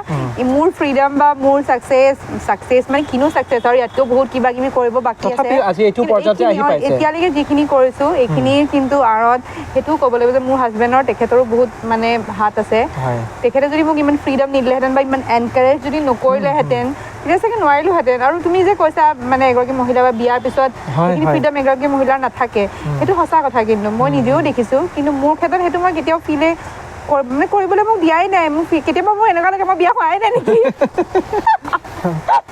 মোৰ ফ্ৰীডম বা মোৰ ছাকচেছ মানে কিনো ছাকচেছ আৰু ইয়াতকেও বহুত কিবা কিবি কৰিব বাকী আছে। তথাপিও আজি এইটো কিন্তু পৰ্যায়ত যে আহি এইখিনি, পাইছে। এতিয়ালৈকে যিখিনি কৰিছোঁ এইখিনিৰ কিন্তু আঁৰত সেইটোও ক'ব লাগিব যে মোৰ হাজবেণ্ডৰ, তেখেতৰো বহুত মানে হাত আছে। তেখেতে যদি মোক ইমান ফ্ৰীডম নিদিলেহেঁতেন বা ইমান এনকাৰেজ যদি নকৰিলেহেঁতেন, তেতিয়া চাগে নোৱাৰিলোহেঁতেন। আৰু তুমি যে কৈছা মানে এগৰাকী মহিলা বা বিয়াৰ পিছত সেইখিনি ফ্ৰীডম এগৰাকী মহিলাৰ নাথাকে, সেইটো সঁচা কথা। কিন্তু মই নিজেও দেখিছোঁ, কিন্তু মোৰ ক্ষেত্ৰত সেইটো মই কেতিয়াও ফিলে মানে কৰিবলৈ মোক দিয়াই নাই। মোক কেতিয়াবা মোৰ এনেকুৱা লাগে মই বিয়া হোৱাই নাই নেকি।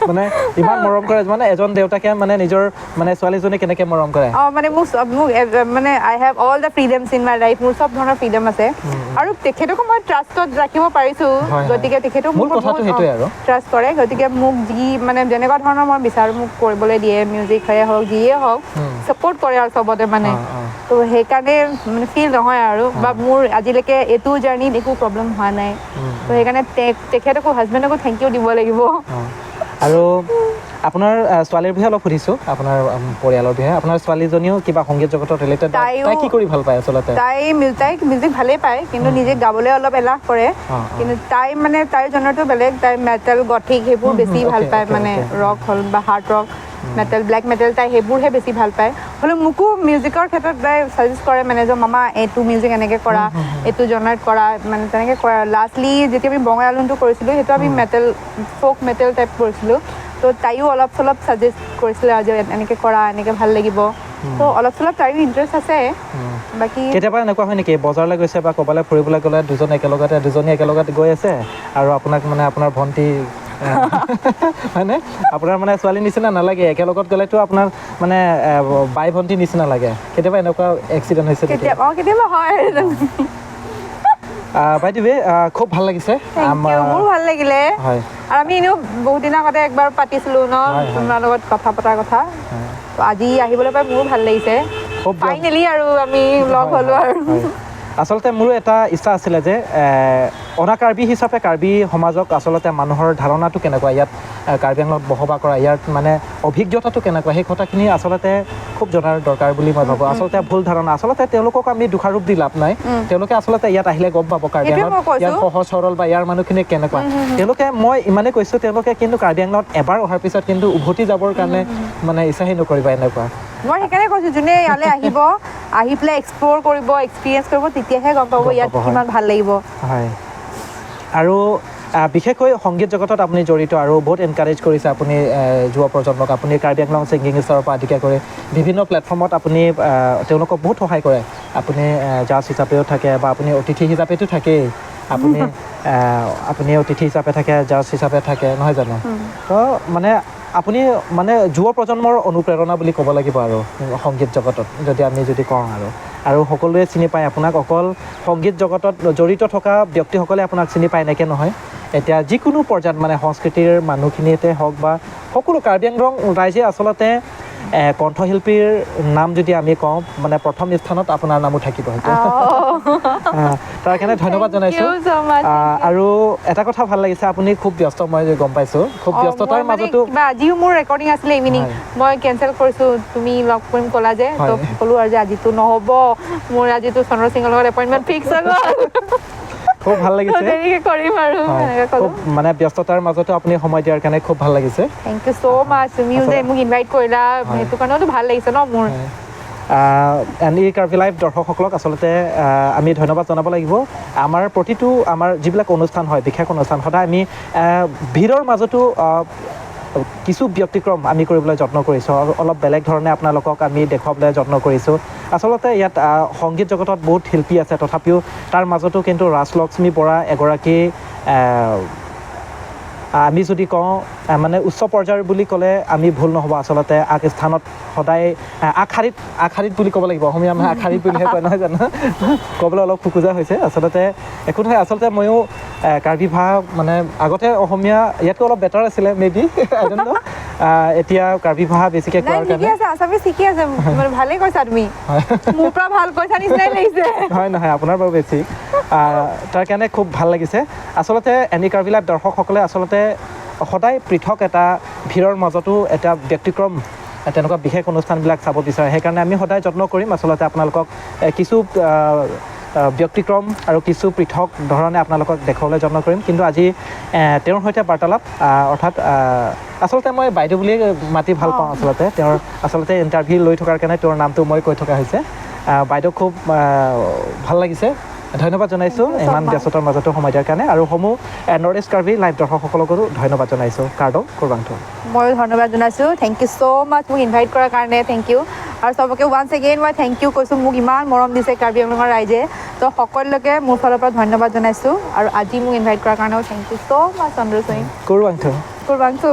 মানে ইমান মৰম কৰে, মানে এজন দেউতাকে মানে নিজৰ মানে ছোৱালীজনী কেনেকে মৰম কৰে। মানে মোক চব, মোক মানে I have all the freedoms in my life, মোৰ চব ধৰণৰ ফ্ৰীডম আছে আৰু তেখেতকো মই ট্ৰাষ্টত ৰাখিব পাৰিছোঁ। গতিকে তেখেতেও মূল মোক কথাটো সেইটোৱে আৰু। ট্ৰাষ্ট কৰে। গতিকে মোক যি মানে যেনেকুৱা ধৰণৰ মই বিচাৰোঁ মোক কৰিবলৈ দিয়ে, মিউজিক হওক যিয়ে হওক, ছাপৰ্ট কৰে আৰু চবতে মানে। তো সেইকাৰণে মানে ফিল নহয় আৰু বা মোৰ আজিলৈকে এইটো জাৰ্ণিত একো প্ৰব্লেম হোৱা নাই। তো সেইকাৰণে তেখেতকো, হাজবেণ্ডকো thank U দিব লাগিব। আৰু আপোনাৰ ছোৱালীৰ বিষয়ে অলপ সুধিছোঁ, আপোনাৰ পৰিয়ালৰ বিষয়ে। আপোনাৰ ছোৱালীজনীও কিবা সংগীত জগতৰ ৰিলেটেড? তাই কি কৰি ভাল পায় আচলতে? তাই মিউজিক ভালেই পায়, কিন্তু নিজে গাবলৈ অলপ এলাহ কৰে। কিন্তু তাই মানে তাইৰ জনৰটো বেলেগ, তাই মেটেল, গথিক সেইবোৰ বেছি ভাল পায়, মানে ৰক হ'ল বা hard rock, metal, black metal, তাই সেইবোৰহে বেছি ভাল পায়। হ'লেও মোকো মিউজিকৰ ক্ষেত্ৰত তাই ছাজেষ্ট কৰে, মানে যে মামা এইটো মিউজিক এনেকৈ কৰা, এইটো জনাৰত কৰা, মানে তেনেকৈ কৰা। লাষ্টলি যেতিয়া আমি বঙাই আলুনটো কৰিছিলোঁ, সেইটো আমি মেটেল, ফ'ক মেটেল টাইপ কৰিছিলোঁ। তো তাইও অলপ চলপ ছাজেষ্ট কৰিছিলে যে এনেকৈ কৰা, এনেকৈ ভাল লাগিব। তো অলপ চলপ তাইৰো ইণ্টাৰেষ্ট আছে। বাকী কেতিয়াবা এনেকুৱা হয় নেকি, বজাৰলৈ গৈছে বা ক'ৰবালৈ ফুৰিবলৈ গ'লে দুজন একেলগতে, দুজনী একেলগতে গৈ আছে আৰু আপোনাক মানে আপোনাৰ ভণ্টি হয়নে, আপোনাৰ মানে ছোৱালী নিচিনা নালাগে, একেলগত গ'লেতো আপোনাৰ মানে বাই ভণ্টি নিচিনা লাগে? কেতিয়াবা এনেকুৱা এক্সিডেণ্ট হৈছে নেকি? কেতিয়াবা, অঁ, কেতিয়াবা হয়। বাই the ৱে, খুব ভাল লাগিছে। Thank you, মোৰো ভাল লাগিলে। আৰু আমি এনেও বহুত দিনৰ আগতে একবাৰ পাতিছিলোঁ ন তোমাৰ লগত কথা পতাৰ কথা, তো আজি আহিবলৈ পাই মোৰো ভাল লাগিছে। খুব ফাইনেলি আৰু আমি লগ হ'লো আৰু। আচলতে মোৰো এটা ইচ্ছা আছিলে যে অনা কাৰ্বি হিচাপে কাৰ্বি সমাজক আচলতে মানুহৰ ধাৰণাটো কেনেকুৱা, ইয়াত কাৰ্বি আংলঙত বসবাস কৰা, ইয়াত মানে অভিজ্ঞতাটো কেনেকুৱা, সেই কথাখিনি আচলতে খুব জনাৰ দৰকাৰ বুলি মই ভাবোঁ। আচলতে ভুল ধাৰণা, আচলতে তেওঁলোকক আমি দোষাৰোপ দি লাভ নাই। তেওঁলোকে আচলতে ইয়াত আহিলে গম পাব কাৰ্বি সেইটোৱে আংলঙত মই কৈছোঁ। ইয়াত সহজ সৰল বা ইয়াৰ মানুহখিনি কেনেকুৱা। তেওঁলোকে, মই ইমানেই কৈছোঁ, তেওঁলোকে কিন্তু কাৰ্বি আংলঙত এবাৰ অহাৰ পিছত কিন্তু উভতি যাবৰ কাৰণে মানে ইচ্ছাহে নকৰিব এনেকুৱা। মই সেইকাৰণে কৈছোঁ, যোনে ইয়ালৈ আহিব, আহি পেলাই এক্সপ্ল'ৰ কৰিব, এক্সপিৰিয়েঞ্চ কৰিব, তেতিয়াহে গম পাব গম ইয়াত পাব, হয়। কিমান ভাল লাগিব। হয়, আৰু বিশেষকৈ সংগীত জগতত আপুনি জড়িত আৰু বহুত এনকাৰেজ কৰিছে আপুনি যুৱ প্ৰজন্মক। আপুনি কাৰ্বি আংলং ছিংগিং ষ্টাৰৰ পৰা আদিকে কৰি বিভিন্ন প্লেটফৰ্মত আপুনি তেওঁলোকক বহুত সহায় কৰে। আপুনি জাজ হিচাপেও থাকে বা আপুনি অতিথি হিচাপেতো থাকেই, আপুনি অতিথি হিচাপে থাকে, জাজ হিচাপে থাকে, নহয় জানো? তো মানে আপুনি মানে যুৱ প্ৰজন্মৰ অনুপ্ৰেৰণা বুলি ক'ব লাগিব আৰু সংগীত জগতত যদি আমি যদি কওঁ আৰু, আৰু সকলোৱে চিনি পায় আপোনাক। অকল সংগীত জগতত জড়িত থকা ব্যক্তিসকলে আপোনাক চিনি পায় এনেকৈ নহয়, এতিয়া যিকোনো পৰ্যায়ত মানে সংস্কৃতিৰ মানুহখিনিতে হওক বা সকলো কাৰ্বি আংলং ৰাইজে আচলতে কণ্ঠশিল্পীৰ নাম যদি আমি কওঁ, মানে প্ৰথম স্থানত আপোনাৰ নামো থাকিব সেইটো। তাৰ কাৰণে ধন্যবাদ Thank জনাইছোঁ। you so much, thank you. আৰু এটা কথা ভাল লাগিছে, আপুনি খুব ব্যস্ত, মই গম পাইছোঁ, খুব ব্যস্ততাৰ মই মানে মাজতো কিবা আজিও মোৰ ৰেকৰ্ডিং আছিলে ইভিনিং, মই কেঞ্চেল কৰিছোঁ, তুমি লগ কৰিম ক'লা যে, তো ক'লো আৰু যে আজিতো নহ'ব মোৰ, আজিতো চন্দ্ৰ সিঙৰ লগত এপইণ্টমেণ্ট ফিক্স হৈ গ'ল। খুব ভাল লাগিছে। তো দেৰিকে কৰিম আৰু, সেনেকে ক'লো। খুব মানে ব্যস্ততাৰ মাজতো আপুনি সময় দিয়াৰ কাৰণে খুব ভাল লাগিছে। Thank you so মাছ, তুমিও যে মোক ইনভাইট কৰিলা, সেইটো কাৰণেওতো ভাল লাগিছে ন মোৰ। এন ই কাৰ্বি লাইভ দৰ্শকসকলক আচলতে আমি ধন্যবাদ জনাব লাগিব। আমাৰ প্ৰতিটো আমাৰ যিবিলাক অনুষ্ঠান হয়, বিশেষ অনুষ্ঠান, সদায় আমি ভিৰৰ মাজতো কিছু ব্যতিক্ৰম আমি কৰিবলৈ যত্ন কৰিছোঁ আৰু অলপ বেলেগ ধৰণে আপোনালোকক আমি দেখুৱাবলৈ যত্ন কৰিছোঁ। আচলতে ইয়াত সংগীত জগতত বহুত শিল্পী আছে, তথাপিও তাৰ মাজতো কিন্তু ৰাজলক্ষ্মী বৰা এগৰাকী, আমি যদি কওঁ, মানে উচ্চ পৰ্যায়ৰ বুলি ক'লে আমি ভুল নহ'ব। আচলতে আগ স্থানত সদায়, আগশাৰীত বুলি ক'ব লাগিব, অসমীয়া মানুহে আগশাৰীত বুলিহে কয় নহয় জানো? ক'বলৈ অলপ খোকোজা হৈছে, আচলতে একো নহয়। আচলতে ময়ো কাৰ্বি ভাষা মানে আগতে অসমীয়া ইয়াতকৈ অলপ বেটাৰ আছিলে মে বি, এতিয়া কাৰ্বি ভাষা বেছিকৈ নাই, কোৱাৰ ঠিকে কাৰণে। আছে, আছামিজ ঠিকে আছে, মানে ভালেই কৈছা তুমি, মোৰ পৰা ভাল কৈছা নিচিনাই লাগিছে। হয়, নহয় আপোনাৰ বাৰু বেছি, তাৰ কাৰণে খুব ভাল লাগিছে। আচলতে এনি কাৰ্বি লাইভ দৰ্শকসকলে আচলতে সদায় পৃথক এটা ভিৰৰ মাজতো এটা ব্যতিক্ৰম তেনেকুৱা বিশেষ অনুষ্ঠানবিলাক চাব বিচাৰে, সেইকাৰণে আমি সদায় যত্ন কৰিম আচলতে আপোনালোকক কিছু ব্যতিক্ৰম আৰু কিছু পৃথক ধৰণে আপোনালোকক দেখুৱাবলৈ যত্ন কৰিম। কিন্তু আজি তেওঁৰ সৈতে বাৰ্তালাপ, অৰ্থাৎ আচলতে মই বাইদেউ বুলিয়ে মাতি ভাল পাওঁ, আচলতে তেওঁৰ আচলতে ইণ্টাৰভিউ লৈ থকাৰ কাৰণে তেওঁৰ নামটো মই কৈ থকা হৈছে। বাইদেউ খুব ভাল লাগিছে, ধন্যবাদ জনাইছোঁ Thank you so ইমান much. ব্যস্ততাৰ মাজতো সময় দিয়াৰ কাৰণে। আৰু সমূহ নৰ্থ ইষ্ট কাৰ্বি লাইভ দৰ্শকসকলকো ধন্যবাদ জনাইছোঁ। কাৰ্ডং কোৰবাংটো ময়ো ধন্যবাদ জনাইছোঁ, thank you so মাছ মোক ইনভাইট কৰাৰ কাৰণে, thank U. আৰু চবকে ওৱান্স এগেইন মই thank U কৈছোঁ, মোক ইমান মৰম দিছে কাৰ্বি আংলঙৰ ৰাইজে, তো সকলোকে মোৰ ফালৰ পৰা ধন্যবাদ জনাইছোঁ। আৰু আজি মোক ইনভাইট কৰাৰ কাৰণেও thank you so much Chandra Singh. কোৰবাংটো। কোৰবাংটো।